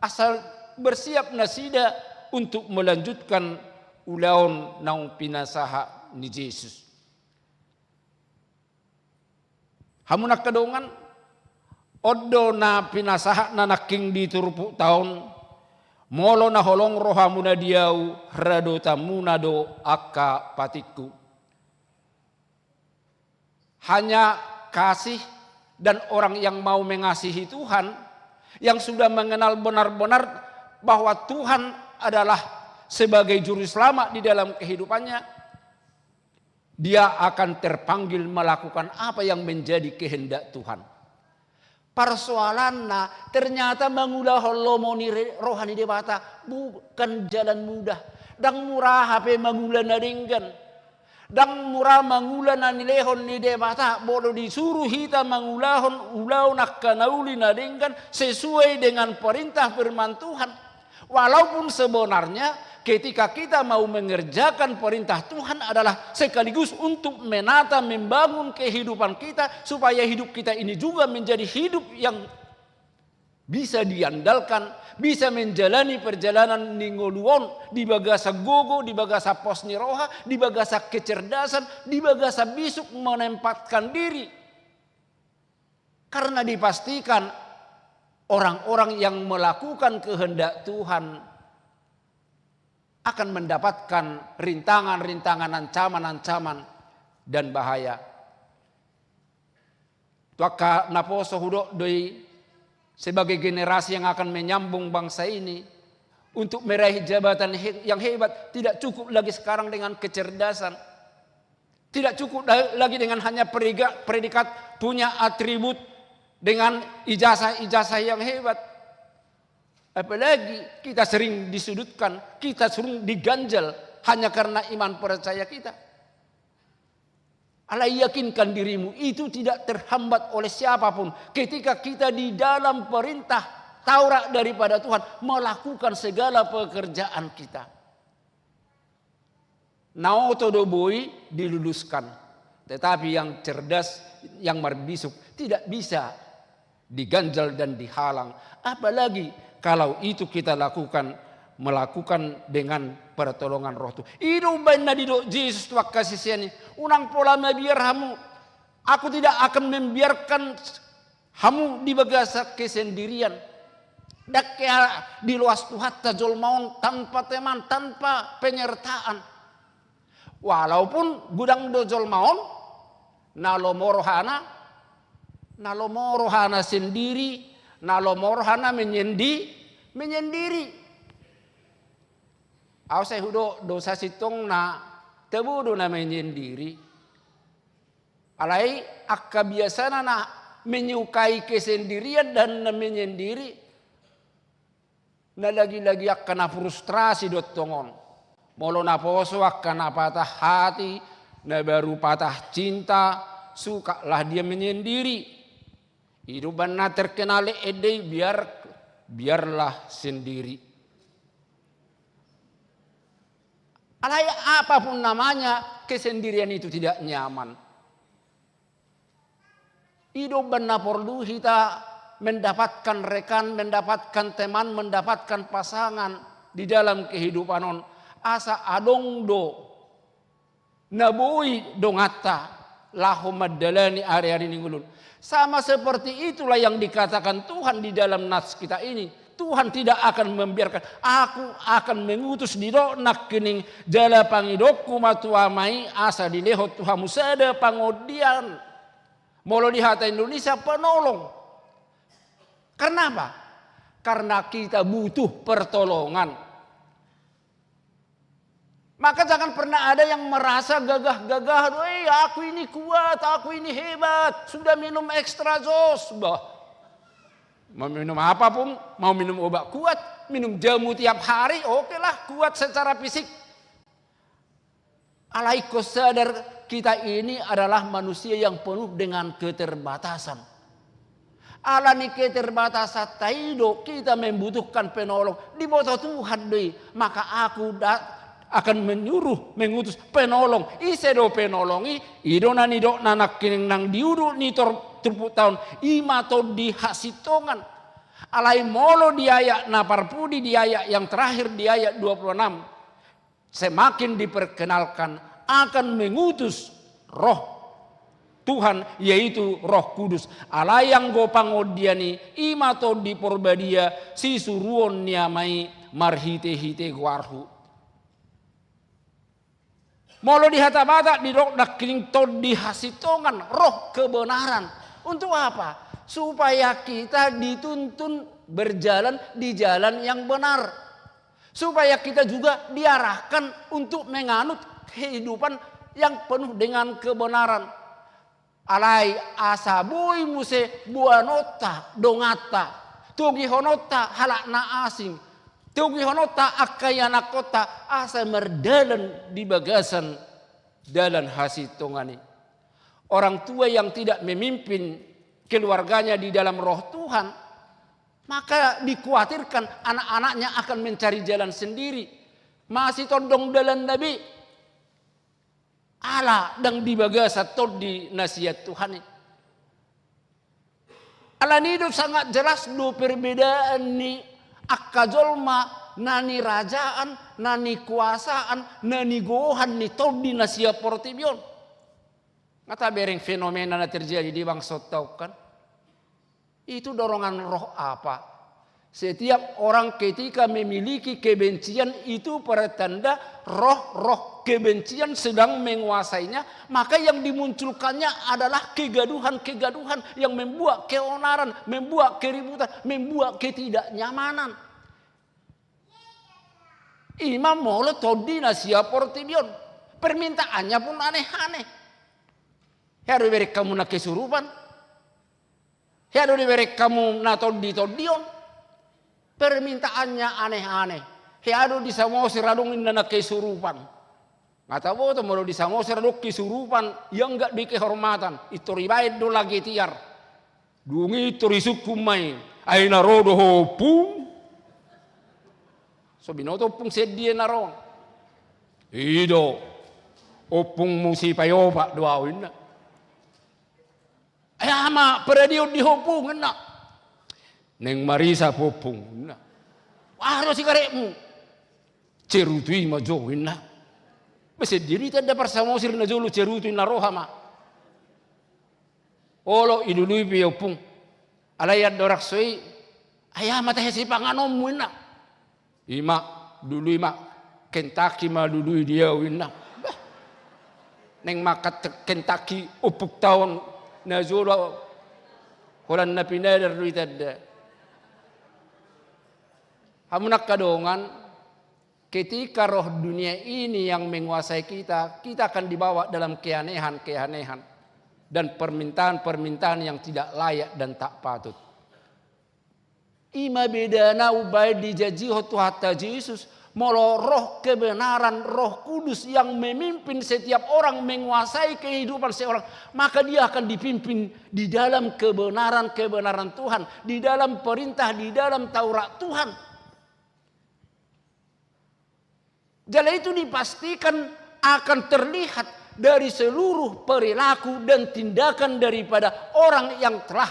asa bersiap nasida untuk melanjutkan ulaon naung pinasahat ni Jesus. Hamu na angka dongan, on do na pinasahatna nangkin di turpukta on, molo na holong rohamuna di ahu, radotanmuna do angka patikku. Hanya kasih dan orang yang mau mengasihi Tuhan, yang sudah mengenal benar-benar bahwa Tuhan adalah sebagai juru selamat di dalam kehidupannya, dia akan terpanggil melakukan apa yang menjadi kehendak Tuhan. Persoalanna, ternyata mangulahon lomo ni re-, roha ni Debata bukan jalan mudah. Ndang mura hape mangula na denggan. Ndang mura mangula na nilehon ni Debata, molo disuru hita mangulahon ulaon angka na uli na denggan sesuai dengan perintah firman Tuhan. Walaupun sebenarnya ketika kita mau mengerjakan perintah Tuhan adalah sekaligus untuk menata, membangun kehidupan kita, supaya hidup kita ini juga menjadi hidup yang bisa diandalkan, bisa menjalani perjalanan ni ngolu on di bagasan gogo, di bagasan pos ni roha, di bagasan kecerdasan, di bagasan bisuk menempatkan diri. Karena dipastikan orang-orang yang melakukan kehendak Tuhan akan mendapatkan rintangan-rintangan, ancaman-ancaman, dan bahaya. Tu angka naposo hudok do i, sebagai generasi yang akan menyambung bangsa ini, untuk meraih jabatan he-, yang hebat, tidak cukup lagi sekarang dengan kecerdasan. Tidak cukup da-, lagi dengan hanya predikat, predikat punya atribut dengan ijazah-ijazah yang hebat. Apalagi kita sering disudutkan, kita sering diganjal hanya karena iman percaya kita. Alai yakinkan dirimu, itu tidak terhambat oleh siapapun. Ketika kita di dalam perintah Taurat daripada Tuhan, melakukan segala pekerjaan kita. Na oto do boi diluluskan. Tetapi yang cerdas, yang marbisuk, tidak bisa diganjal dan dihalang. Apalagi kalau itu kita lakukan, melakukan dengan pertolongan Roh Tuhan. I do umbahen na didok Jesus tu angka sisean i, unang pola mabiar hamu. Aku tidak akan membiarkan hamu di bagasan kesendirian. Ndang hea diloas Tuhanta jolma on tanpa teman, tanpa penyertaan. Walaupun godang do jolma on, na lomo rohana, na lomo rohana sendiri, na lomo rohana menyendi-, menyendiri. Au sai hudok do sasintongna tabo do na menyendiri. Alai angka biasana na menyukai kesendirian dan na menyendiri, na lagi-lagi angka na frustrasi do tong on. Molo naposo angka na patah hati, na baru patah cinta, sukalah dia menyendiri. I do umbahen na terkenal ende i, biar, biarlah sendiri. Alai apapun namanya, kesendirian itu tidak nyaman. I do umbahen na porlu hita mendapatkan rekan, mendapatkan teman, mendapatkan pasangan di dalam kehidupan on. Asa adong do na boi donganta laho mandalani ari-ari ni ngolu on. Sama seperti itulah yang dikatakan Tuhan di dalam nas kita ini. Tuhan tidak akan membiarkan, "Aku akan mengutus," didok nangkining, "jala pangidokku ma tu Ama i asa dilehon tu hamu sada pangondian." Molo di hata Indonesia, penolong. Karena apa? Karena kita butuh pertolongan. Maka jangan pernah ada yang merasa gagah-gagah, "Woi, aku ini kuat, aku ini hebat, sudah minum extra joss." Bah. Mau minum apa pun, mau minum obat kuat, minum jamu tiap hari, oke lah, kuat secara fisik. Alai kau sadar, kita ini adalah manusia yang penuh dengan keterbatasan. Ala ni keterbatasanta i do kita membutuhkan penolong. Diboto Tuhan do i, maka aku da-, akan menyuruh, mengutus penolong. Ise do penolong i? I do na nidokna nangkining nang di ujung ni tor-, turpukta on, i ma Tondi hasintongan. Alai molo di ayat na parpudi, di ayat yang terakhir, di ayat dua puluh enam, semakin diperkenalkan akan mengutus Roh Tuhan, yaitu Roh Kudus. Alai anggo pangondian i, i ma Tondi Porbadia, sisuruon ni Ama i marhite-hite goarhu. Molo di hata Batak didok nangkining Tondi hasintongan, Roh kebenaran. Untuk apa? Supaya kita dituntun berjalan di jalan yang benar. Supaya kita juga diarahkan untuk menganut kehidupan yang penuh dengan kebenaran. Alai asa boi muse boanonta donganta, togihononta halak na asing, togihononta angka ianakhonta, asa mardalan di bagasan dalan hasintongan i. Orang tua yang tidak memimpin keluarganya di dalam Roh Tuhan, maka dikhawatirkan anak-anaknya akan mencari jalan sendiri. Masitondong dalanna be. Ala ndang di bagasan Tondi na sian Tuhan i. Alani do sangat jelas do perbedaan ni angka jolma na nirajaan, na nikuasaan, na nigohan ni tondi na sian portibi on. Nga tabereng fenomena na terjadi di bangsonta on kan? Itu dorongan roh apa? Setiap orang ketika memiliki kebencian, itu pertanda roh-roh kebencian sedang menguasainya, maka yang dimunculkannya adalah kegaduhan-kegaduhan yang membuat keonaran, membuat keributan, membuat ketidaknyamanan. I ma molo tondi na sian portibi on, permintaannya pun aneh-aneh. Hea do dibereng hamu na kesurupan? Hea do dibereng hamu na tondi-tondion? Permintaannya aneh-aneh. Hea do di Samosir adong inna na kesurupan? Nga taboto molo di Samosir adong kesurupan, iangkat di kehormatan, i tor dibaen do lage tiar. Dung i tor disungkun ma i, ai na ro do ho ompung? So binoto ompung sian dia na ro. I do, ompungmu si paopat do au inna. Ai aha ma paradion di ho ompung inna. Naeng marisap ho ompung inna. Aha do sigaretmu? Cerutu i ma jo inna. Ba sian dia do itanda par Samosir na jolo cerutu inna roha ma. Olo dilului pe ompung. Alai andorang so i, ai aha ma tahe sipanganonmu inna. I ma, lului ma, Kentucky ma lului di au inna. Bah. Naeng makan Kentucky ompungta on na jolo, holan na pinadar do itanda. Hamu na angka dongan, ketika roh dunia ini yang menguasai kita, kita akan dibawa dalam keanehan-keanehan dan permintaan-permintaan yang tidak layak dan tak patut. I ma bedana umbahen dijanjihon Tuhanta Jesus, molo roh kebenaran, Roh Kudus yang memimpin setiap orang, menguasai kehidupan seorang, maka dia akan dipimpin di dalam kebenaran-kebenaran Tuhan, di dalam perintah, di dalam Taurat Tuhan. Jala itu dipastikan akan terlihat dari seluruh perilaku dan tindakan daripada orang yang telah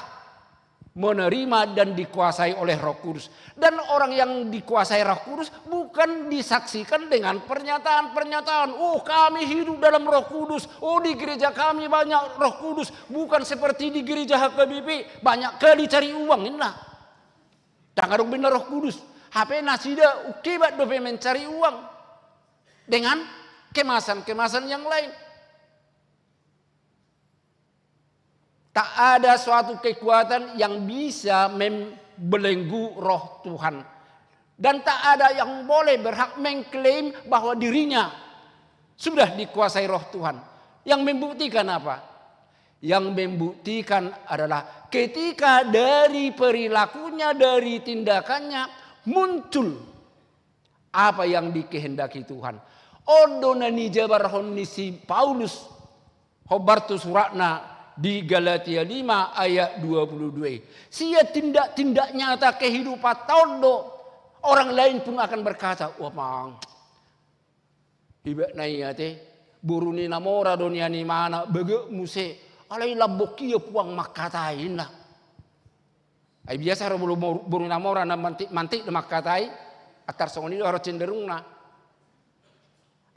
menerima dan dikuasai oleh Roh Kudus. Dan orang yang dikuasai Roh Kudus bukan disaksikan dengan pernyataan-pernyataan, "Oh, kami hidup dalam Roh Kudus. Oh, di gereja kami banyak Roh Kudus." Bukan seperti di gereja H K B P, banyak kali cari uang, inna. Ndang adong be inna Roh Kudus. Hape nasida ungkebat dope mencari uang dengan kemasan-kemasan yang lain. Tak ada suatu kekuatan yang bisa membelenggu Roh Tuhan. Dan tak ada yang boleh berhak mengklaim bahwa dirinya sudah dikuasai Roh Tuhan. Yang membuktikan apa? Yang membuktikan adalah ketika dari perilakunya, dari tindakannya muncul apa yang dikehendaki Tuhan. On do na nijabarhon ni si Paulus hombar tu suratna di Galatia lima ayat dua puluh dua. Sian tindak-tindak nyata kehidupanta on do orang lain pun akan berkata, "Wah, mang, iba na ia te, boru ni na mora do nian imana, bagak muse, alai lambok ia puang mangkatai," ninna. Ai biasa do boru, boru, boru na mora na mantik-mantik do mangkatai, antar songon i do harus cenderungna.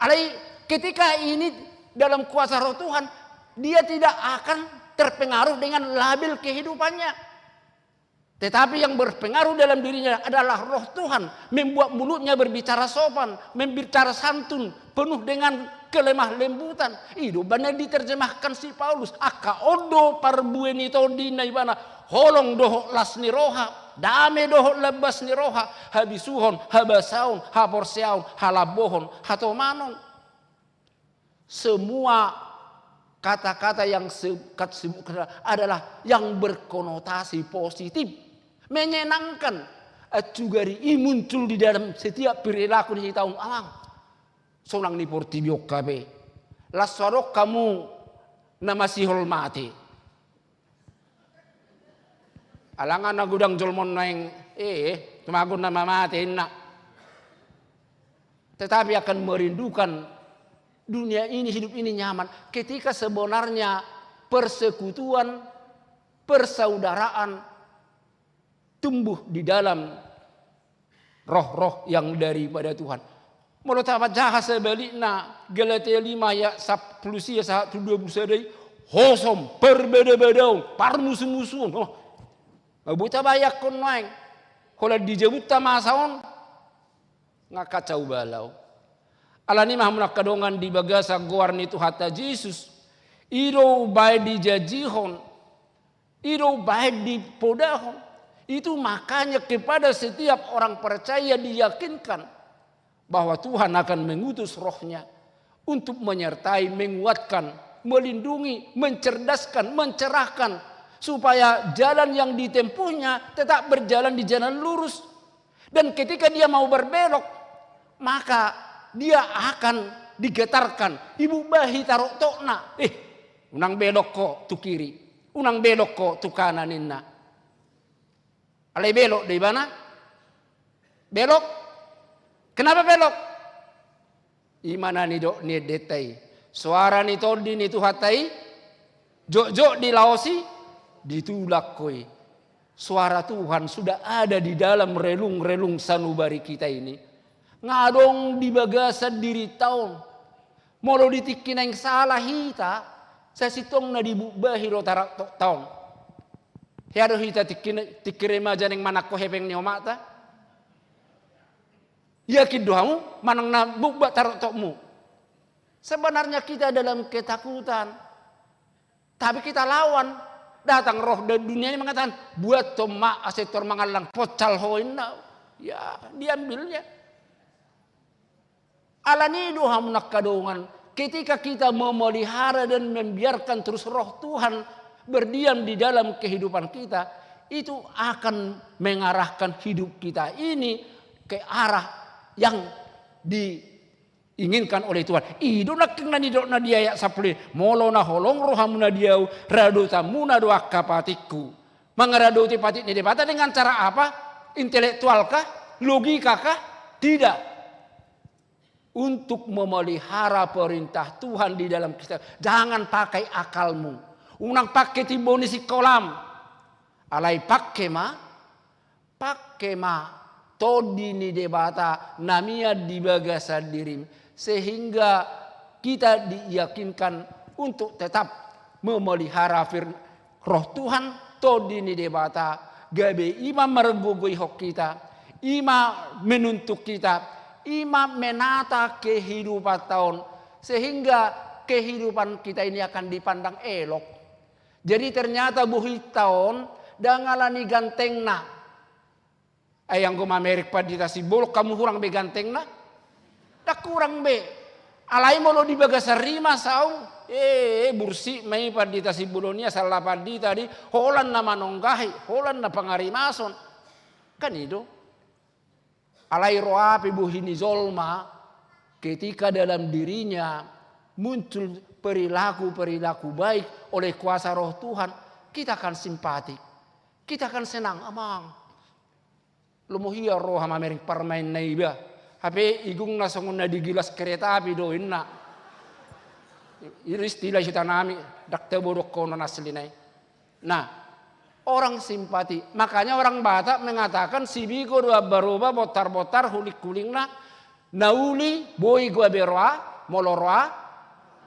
Alai ketika ini dalam kuasa Roh Tuhan, dia tidak akan terpengaruh dengan label kehidupannya. Tetapi yang berpengaruh dalam dirinya adalah Roh Tuhan, membuat mulutnya berbicara sopan, berbicara santun, penuh dengan kelemah lembutan. I do umbahen na diterjemahkan si Paulus, angka on do parbue ni tondi na ibana, holong dohot las ni roha, dame dohot lambas ni roha, habisuhon, habasaon, haporseaon, halambohon, hatomanon. Semua kata-kata yang se-, kat-, sebutkan adalah yang berkonotasi positif, menyenangkan. Acu gari i muncul di dalam setiap perilaku ni hita on, amang. Sonang ni portibi on hape. Las so adong hamu na masihol mate. Alana na godang jolma on naeng, eh, tumagon na mamate, inna. Tetapi akan merindukan dunia ini, hidup ini nyaman. Ketika sebenarnya persekutuan, persaudaraan tumbuh di dalam roh-roh yang daripada Tuhan. Molo tabaca sebalikna, Galatia lima ayat sapulu sia sahat tu dua pulu sada i, hosom, parbada-badaon, parmusu-musuon. Oh. Nga boi tabayangkon nuaeng. Holan di jabunta masa on, nga kacau balau. Alani i ma hamu na angka dongan di bagasan goar ni Tuhanta Jesus, i do umbahen dijanjihon, i do umbahen dipodahon. Itu makanya kepada setiap orang percaya diyakinkan bahwa Tuhan akan mengutus Roh-Nya untuk menyertai, menguatkan, melindungi, mencerdaskan, mencerahkan, supaya jalan yang ditempuhnya tetap berjalan di jalan lurus. Dan ketika dia mau berbelok, maka dia akan digetarkan, ibubahi tarokna. Eh, unang belok ho tu kiri, unang belok ho tu kanan, ninna. Alai belok do ibana. Belok. Kenapa belok? I ma na nidok ni endenta i. Soara ni tondi ni Tuhanta i, jotjot dilaosi, ditulak ho i. Suara Tuhan sudah ada di dalam relung-relung sanubari kita ini. Nga adong di bagasan dirinta on. Molo di tingki naeng sala hita, sasintongna dibubahi do tarokta on. Hea do hita tingki, tingki remaja naeng manangko hepeng ni omata? Yakin do hamu manang na buba taroktokmu? Sebenarnya kita dalam ketakutan. Tapi kita lawan. Datang roh dari dunia ini mengatakan, "Buat toma asetor mangallang, pocal ho," inna. Ya, diambilnya. Alani i do hamu na angka dongan, ketika kita memelihara dan membiarkan terus Roh Tuhan berdiam di dalam kehidupan kita, itu akan mengarahkan hidup kita ini ke arah yang diinginkan oleh Tuhan. I do nangkin na nidokna di ayat sapulu i, "Molo na holong rohamuna di ahu, radotanmuna do angka patikku." Mangaradoti patik ni Debata dengan cara apa? Intelektual kah? Logika kah? Tidak. Untuk memelihara perintah Tuhan di dalam kita, jangan pakai akalmu. Unang pake timbo ni sikolam. Alai pake ma, pake ma Tondi ni Debata na mian di bagasan dirim, sehingga kita diyakinkan untuk tetap memelihara fir-, Roh Tuhan, Tondi ni Debata, gabe i ma margogoihon hita, i ma menuntun hita, i ma menata kehidupanta on, sehingga kehidupan kita ini akan dipandang elok. Jadi ternyata bohinta on ndang alani gantengna. Ai anggo mamerek pandita Simbolon, hamu hurang be gantengna? Ndang hurang be. Alai molo di bagasan rimas au, eh, bursik ma i pandita Simbolon i, asal na pandita do i, holan na manonggahi, holan na pangarimason. Kan i do. Alai ro pe bohi ni jolma, ketika dalam dirinya muncul perilaku-perilaku baik oleh kuasa Roh Tuhan, kita akan simpatik, kita akan senang, amang. Lomo hia roha mamereng parmaen na iba. Hape igungna songon na digilas kereta api do inna. I do istilah di huta nami, ndang tabo dohonon asli na i. Nah, orang simpati. Makanya orang Batak mengatakan sibigo do ambaroba, bontar-bontar hulingkulingna, na uli boi gabe roa, molo roa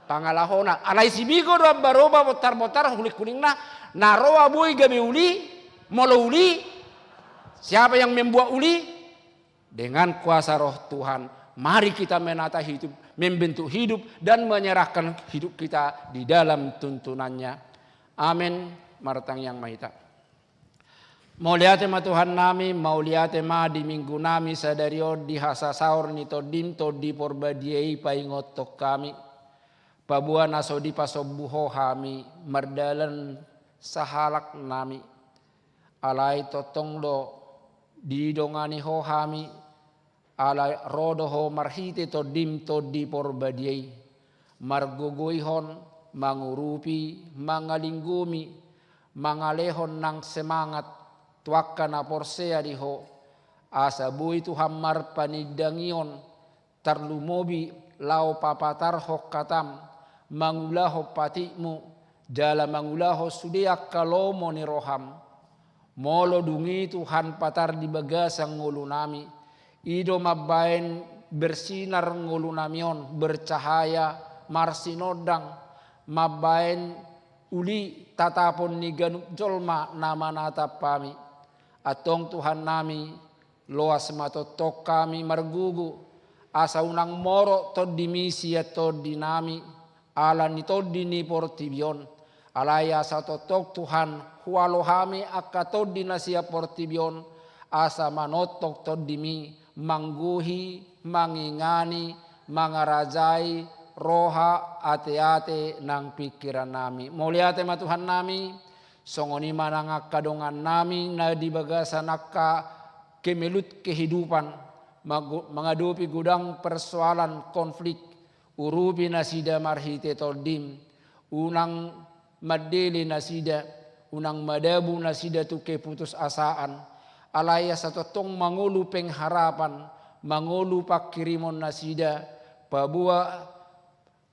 pangalahona. Alai sibigo do ambaroba, bontar-bontar hulingkulingna, na roa boi gabe uli, molo uli, siapa yang membuat uli? Dengan kuasa Roh Tuhan. Mari kita menata hidup, membentuk hidup, dan menyerahkan hidup kita di dalam tuntunannya. Amen. Martangiang ma hita. Mauliate ma Tuhan nami, mauliate ma di Minggu nami sadari on di hasasaor ni Tondim, Tondi Porbadia i paingothon hami. Paboa na so dipasombu Ho hami mardalan sahalak nami. Alai tongtong do didongani Ho hami, ala ro do Ho marhite Tondim, Tondi Porbadia i, margogoihon, mangurupi, mangalinggomi, mangalehon nang semangat tu angka na porsea di Ho, asa boi Tuhan marpanindangion, tarlumobi laho papatarhon hatam, mangulahon patikmu, jala mangulahon sude angka lomo ni roham. Molo dung i Tuhan patar di bagasan ngolu nami, i do mambaen bersinar ngolu nami on, bercahaya, marsinondang, mambaen uli tatapon ni ganup jolma na manatap hami. Antong Tuhan nami, loas ma tongtong hami margogo, asa unang morot Tondimi sian tondi nami, ala ni tondi ni portibi on. Alai asa tongtong Tuhan, hualo hami angka tondi na sian portibi on, asa manongtong Tondimi, manggohi, mangingani, mangarajai roha, ateate nang pingkiran nami. Mauliate ma Tuhan nami, songon i ma nang angka dongan nami na di bagasan angka kemelut kehidupan, mago-, mangadopi godang persoalan konflik, urupi nasida marhite Tondim, unang mandele nasida, unang madabu nasida tu keputusasaan, alai asa tongtong mangolu pengharapan, mangolu pangkirimon nasida, paboa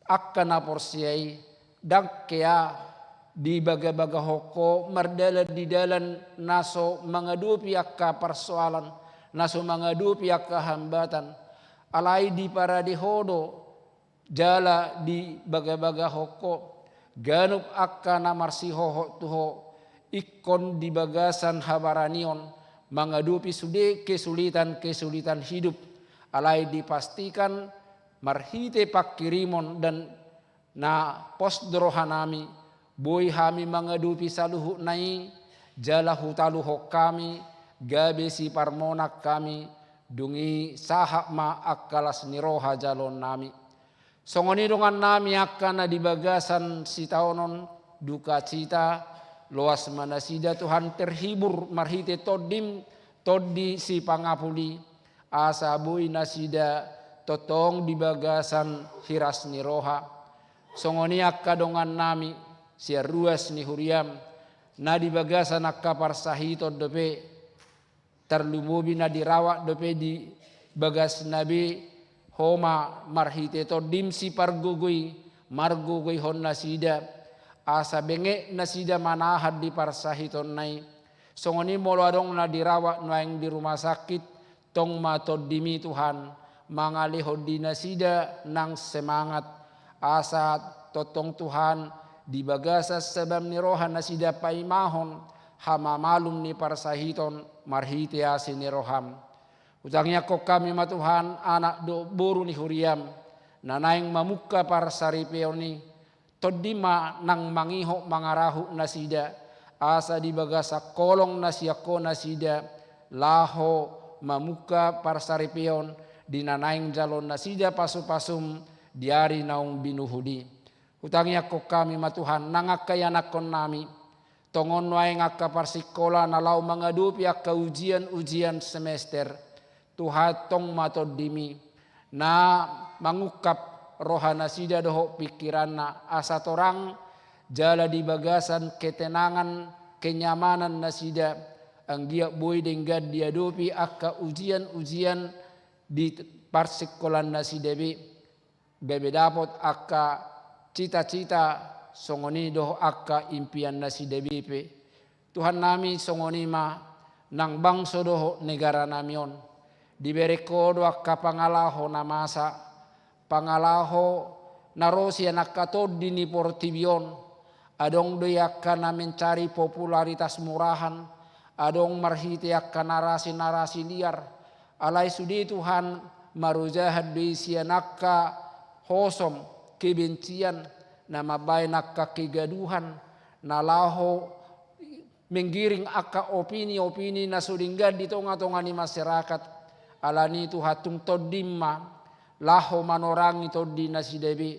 angka na porsea i, ndang hea dibagabagahon Ho mardalan di dalan na so mangadopi angka parsoalan, na so mangadopi angka hambatan, alai diparade Ho do, jala dibagabagahon Ho ganup angka na marsihohot tu Ho, ingkon di bagasan habaranion, mangadopi sude kesulitan-kesulitan hidup, alai dipastikan marhite pangkirimon dan na pos do roha nami, boi hami mangadopi saluhutna i, jala hutaluhon hami, gabe siparmonang hami, dung i sahat ma angka las ni roha jaloon nami. Songon i dongan nami angka na di bagasan sitaonon, dukacita, loas ma nasida Tuhan terhibur marhite Tondim, Tondi Sipangapul i, asa boi nasida tongtong di bagasan hiras ni roha. Songon i angka dongan nami, sian ruas ni huriam, na di bagasan angka parsahiton dope, tarlumobi na dirawat dope di bagasna be, Ho ma marhite Tondim Sipargogoi, margogoihon nasida, asa benget nasida manahan di parsahitonna i. Songon i molo adong na dirawat nuaeng di rumah sakit, tong ma Tondimi Tuhan, mangalehon di nasida nang semangat, asa tongtong Tuhan, di bagasan sabam ni roha nasida paimahon hamamalum ni parsahiton marhite asi ni roham. Hutangiangkon hami ma Tuhan, anak dohot boru ni huriam, na naeng mamungka parsaripeon i, Tondim ma nang mangihut mangarahut nasida, asa di bagasan holong na sian Ho nasida, laho mamungka parsaripeon, di na naeng jaloon nasida pasupasum, di ari naung binuhut i. Hutangiangkon hami ma Tuhan, nang angka ianakkonnami, tongon nuaeng angka parsingkola na laho mangadopi angka ujian-ujian semester. Tuhan, tong ma TondiMi na mangungkap rohanasida dohot pingkiranna, asa torang jala di bagasan ketenangan, kenyamanan nasida, anggiat boi denggan diadopi angka ujian-ujian di parsingkolanasida be, gabe dapot angka cita-cita songon i dohot angka impiannasida be. Tuhannami, songon i ma nang bangso dohot negaranami on. Dibereng Ho do angka pangalaho na masa, pangalaho na ro sian angka tondi ni portibi on. Adong do i angka na mencari popularitas murahan, adong marhite angka narasi-narasi liar. Alai sude, Tuhan, marojahan do i sian angka hosom, kebencian, na mambaen angka kegaduhan, na laho menggiring angka opini-opini na so denggan di tonga-tonga ni masyarakat. Alani i, Tuhan, tung TondiM ma laho manorangi tondinasida be,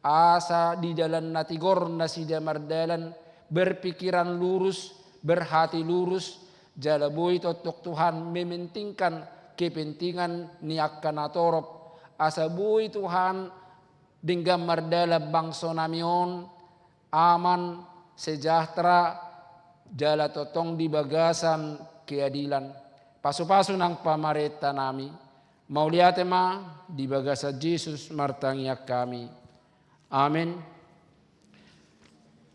asa di dalan na tigor nasida mardalan, berpikiran lurus, berhati lurus, jala boi tongtong, Tuhan, mementingkan kepentingan ni angka natorop, asa boi, Tuhan, denggan mardalan bangsonami on, aman, sejahtera, jala tongtong di bagasan keadilan. Pasu-pasu nang pamarentanami. Mauliate ma, di bagasan Jesus martangiang hami. Amen.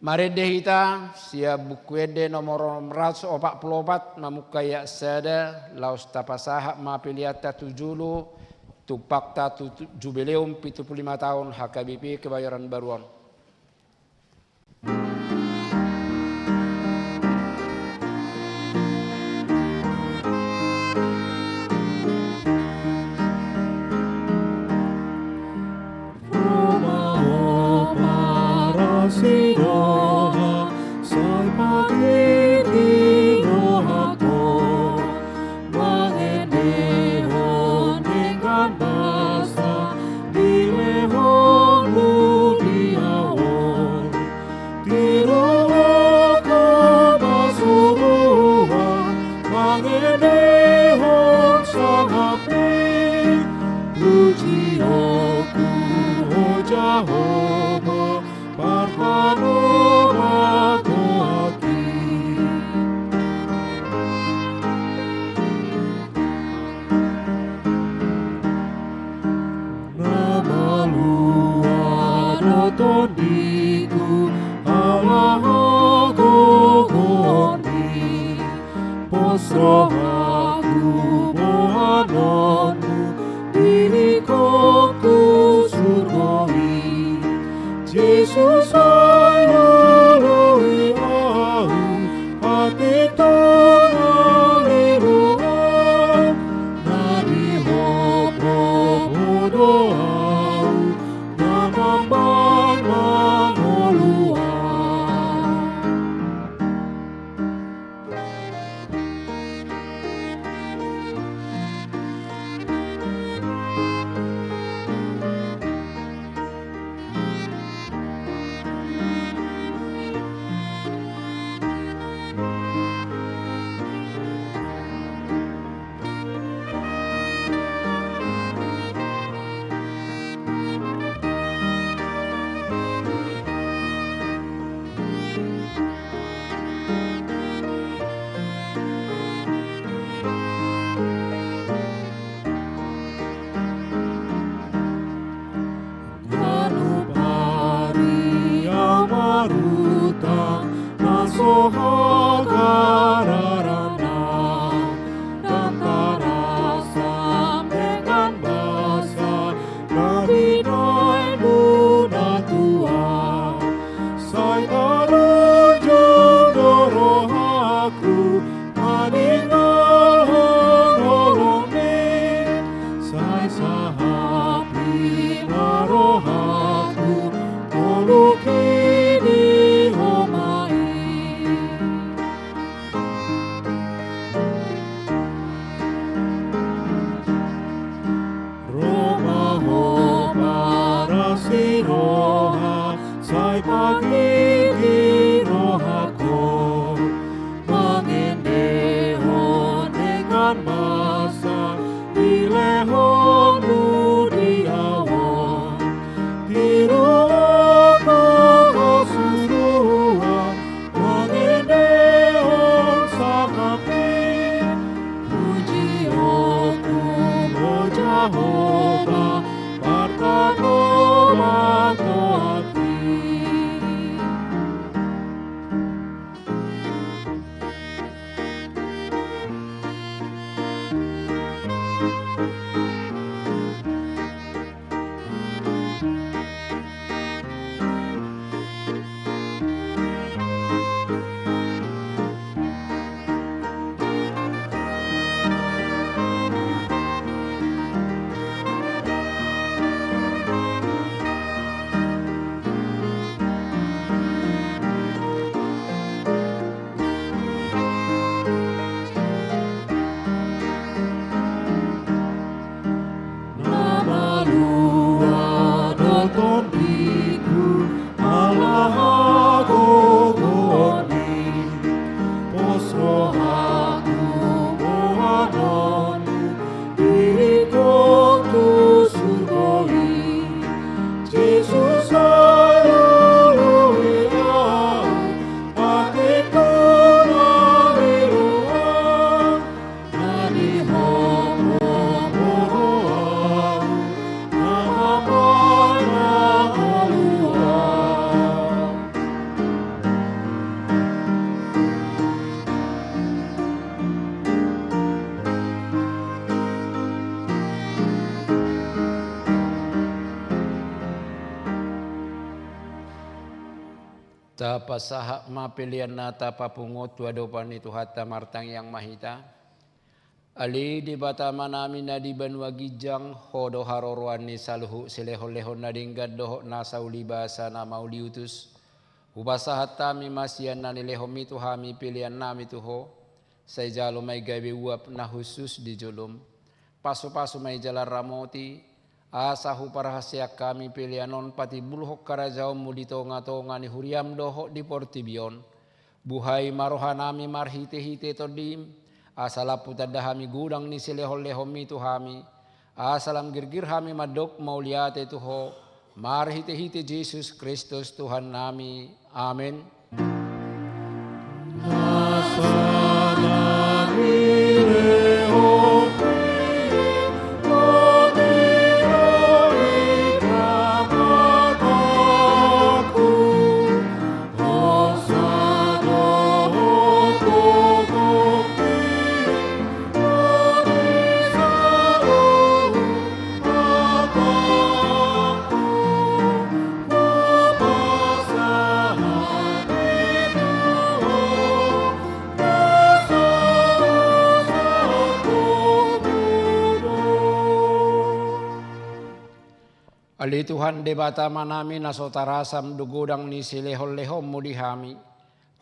Marende hita sian Buku Ende nomor onom ratus opat pulu opat, mamungka ayat sada, laos tapasahat ma peleanta tu jolo, tumpakta tu, tu Jubileum pitu pulu lima taon H K B P Kebayoran Baru on. Ro ma Ho marasi roha, sai pangkiti rohangku, mangendehon denggan basa, dilehon Ho di au on. Tiruhon Ho ma suruhan, mangendehon sangap ni. Pujionku, Ho Jahowa, parhanoran Ho aki. Na malua do tondiku ala hagogoonmi, pos rohangku boanonmu, dirihon tu surgo i. Jesus, sai lului au, hatiha tonga ni roha, na dihophop Ho do au, na mambahen mangolu au. Ganup ari au marutang na so hagarar na, ndang tarasam denggan basa na binahenmu na tua. Sai tarunjung do rohangku maninggalhon holongmi, sai sahapi ma rohangku, toluki di homa i. Mangingking rohangku, mangendehon dengan masa, dilehonmu di ahu on. Tiruonku ho suruhan, mangendehon sangap i. Pujionku ho Jahowa, martanoman do hati. Na malua do tondiku ala hagogoonmi, pos rohangku boanonmu, diringkon tu surgo i. Jesus, haleluya, ateku na lelua, na di Ho do ahu, na amang na malua. Tapasahat ma pelean na tapapungu tu adopan ni Tuhanta, martangiang ma hita. Ale Debata Amanami na di banua ginjang, Ho do haroroan ni saluhut silehonlehon na denggan dohot nasa ulibasa na mauliutus. Hupasahat hami ma sian na nilehonmi tu hami peleannami tu Ho. Sai jalo ma i gabe uap na hushus di jolom. Pasupasu ma i jala ramoti, asa huparhaseang hami pelean on patimbulhon harajaonmu di tongatonga ni huriam dohot di portibi on. Buhai ma rohanami marhitehite Tondim, asa lam hutanda hami godang ni silehonlehonmi tu hami, asa lam girgir hami mandok mauliate tu Ho, marhitehite Jesus Kristus Tuhannami. Amen. Ale Tuhan Debata Amanami na so tarasam do godang ni silehonlehonmu di hami.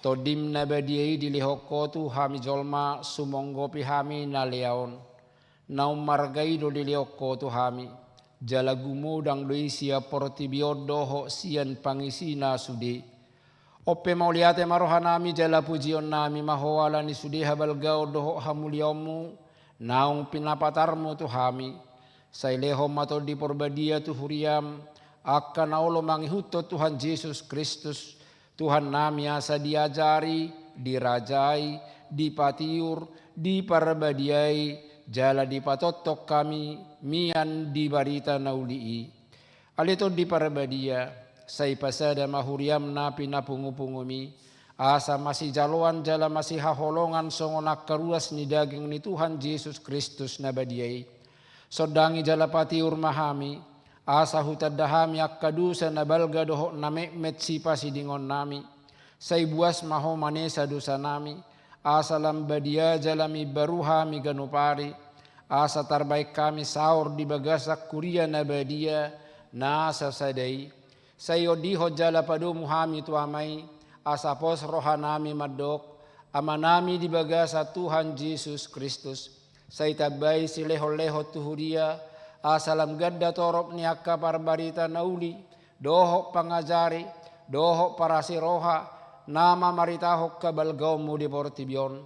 Tondim na badia i dilehon Ho tu hami jolma sumonggopi hami na lea on. Naung marga i do dilehon Ho tu hami, jala gumodang do i sian portibi on dohot sian pangisina sude. On pe mauliate ma rohanami jala pujionnami ma Ho ala ni sude habalgaon dohot hamuliaonmu naung pinapatarmu tu hami. Sai lehon ma Tondi Parbadia tu huriam angka na olo mangihuthon Tuhan Jesus Kristus, Tuhannami, asa diajari, dirajai, dipatiur, diparbadiai, jala dipatongtong hami mian di barita na uli i. Ale Tondi Parbadia, sai pasada ma huriam na pinapungupungumi, asa masijaloan jala masihaholongan songon angka ruas ni daging ni Tuhan Jesus Kristus na badia i. Sondangi jala patiur ma hami, asa hutanda hami angka dosa na balga dohot na metmet sipasidingonnami. Sai buas ma Ho manesa dosanami, asa lam badia jala mimbaru hami ganup ari, asa tarbahen hami saor di bagasan huria na badia na sasada i. Sai ondihon jala padomu hami tu Ama i, asa pos rohanami mandok, Amanami di bagasan Tuhan Jesus Kristus. Sai tambai silehonlehon tu huria, asa lam ganda torop ni angka parbarita na uli, dohot pangajari, dohot parasiroha na mamaritahon habalgaonmu di portibi on.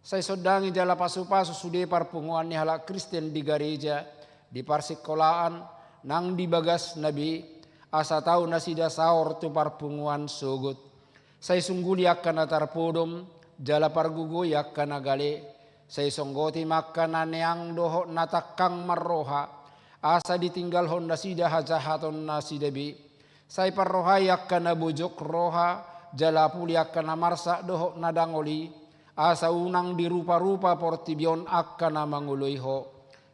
Sai sondangi jala pasupasu sude parpunguan ni halak Kristen di gareja, di parsingkolaan, nang di bagasna be, asa tau nasida saor tu parpunguan sogot. Sai sungguli angka na tarpodom, jala pargogoi angka na gale. Sai songgoti ma angka na neang dohot na tangkang marroha, asa ditinggalhon nasida hajahatonnasida be. Sai parrohai angka na bojok roha, jala puli angka na marsak dohot na dangol i, asa unang diruparupa portibi on angka na mangoloi Ho.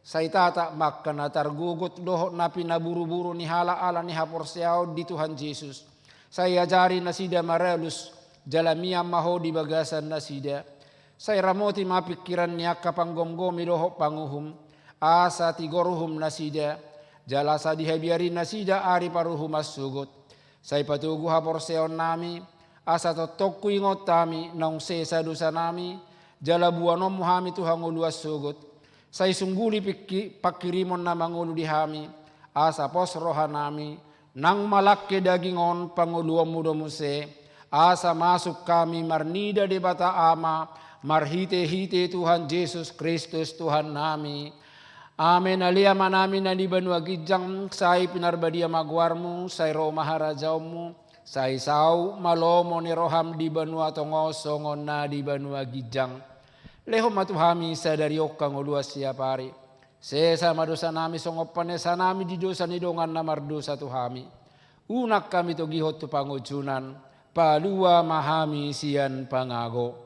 Sai tatap ma angka na targogot dohot na pinaburuburu ni halak ala ni haporseaon di Tuhan Jesus. Sai ajari nasida maralus, jala mian ma Ho di bagasan nasida. Sai ramoti ma pingkiran ni angka panggomgomi dohot panguhum, asa tigor uhum nasida, jala asa dihabiari nasida ari paruhuman sogot. Sai patogu haporseaonnami, asa tongtong huingot hami naung sesa dosanami, jala boanonmu hami tu hangoluan sogot. Sai sungguli pingki-, pangkirimon na mangolu di hami, asa pos rohanami, nang malangke daging on pangoluonmu do muse, asa masuk hami marnida Debata Ama, marhitehite Tuhan Jesus Kristus Tuhannami. Amen. Ale Amanami na di banua ginjang, sai pinarbadia ma goarmu, sai ro ma harajaonmu, sai saut ma lomo ni roham di banua tonga on songon na di banua ginjang. Lehon ma tu hami sadari on hangoluan siapari. Sesa ma dosanami songon panesanami di dosa ni dongan na mardosa tu hami. Unang hami togihon tu pangunjunan, palua ma hami sian pangago.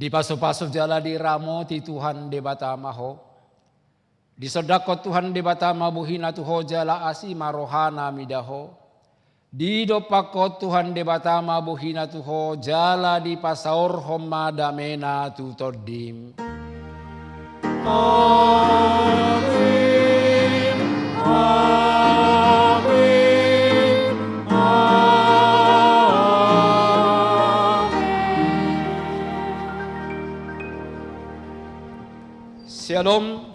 Dipasupasu jala diramoti Tuhan Debata ma ho. Disondangkon Tuhan Debata ma bohina tu ho jala asi ma rohana mida ho. Didompakkon Tuhan Debata ma bohina tu ho jala dipasaorhon ma damena tu tondim. Amen. Amen. Amen. Shalom.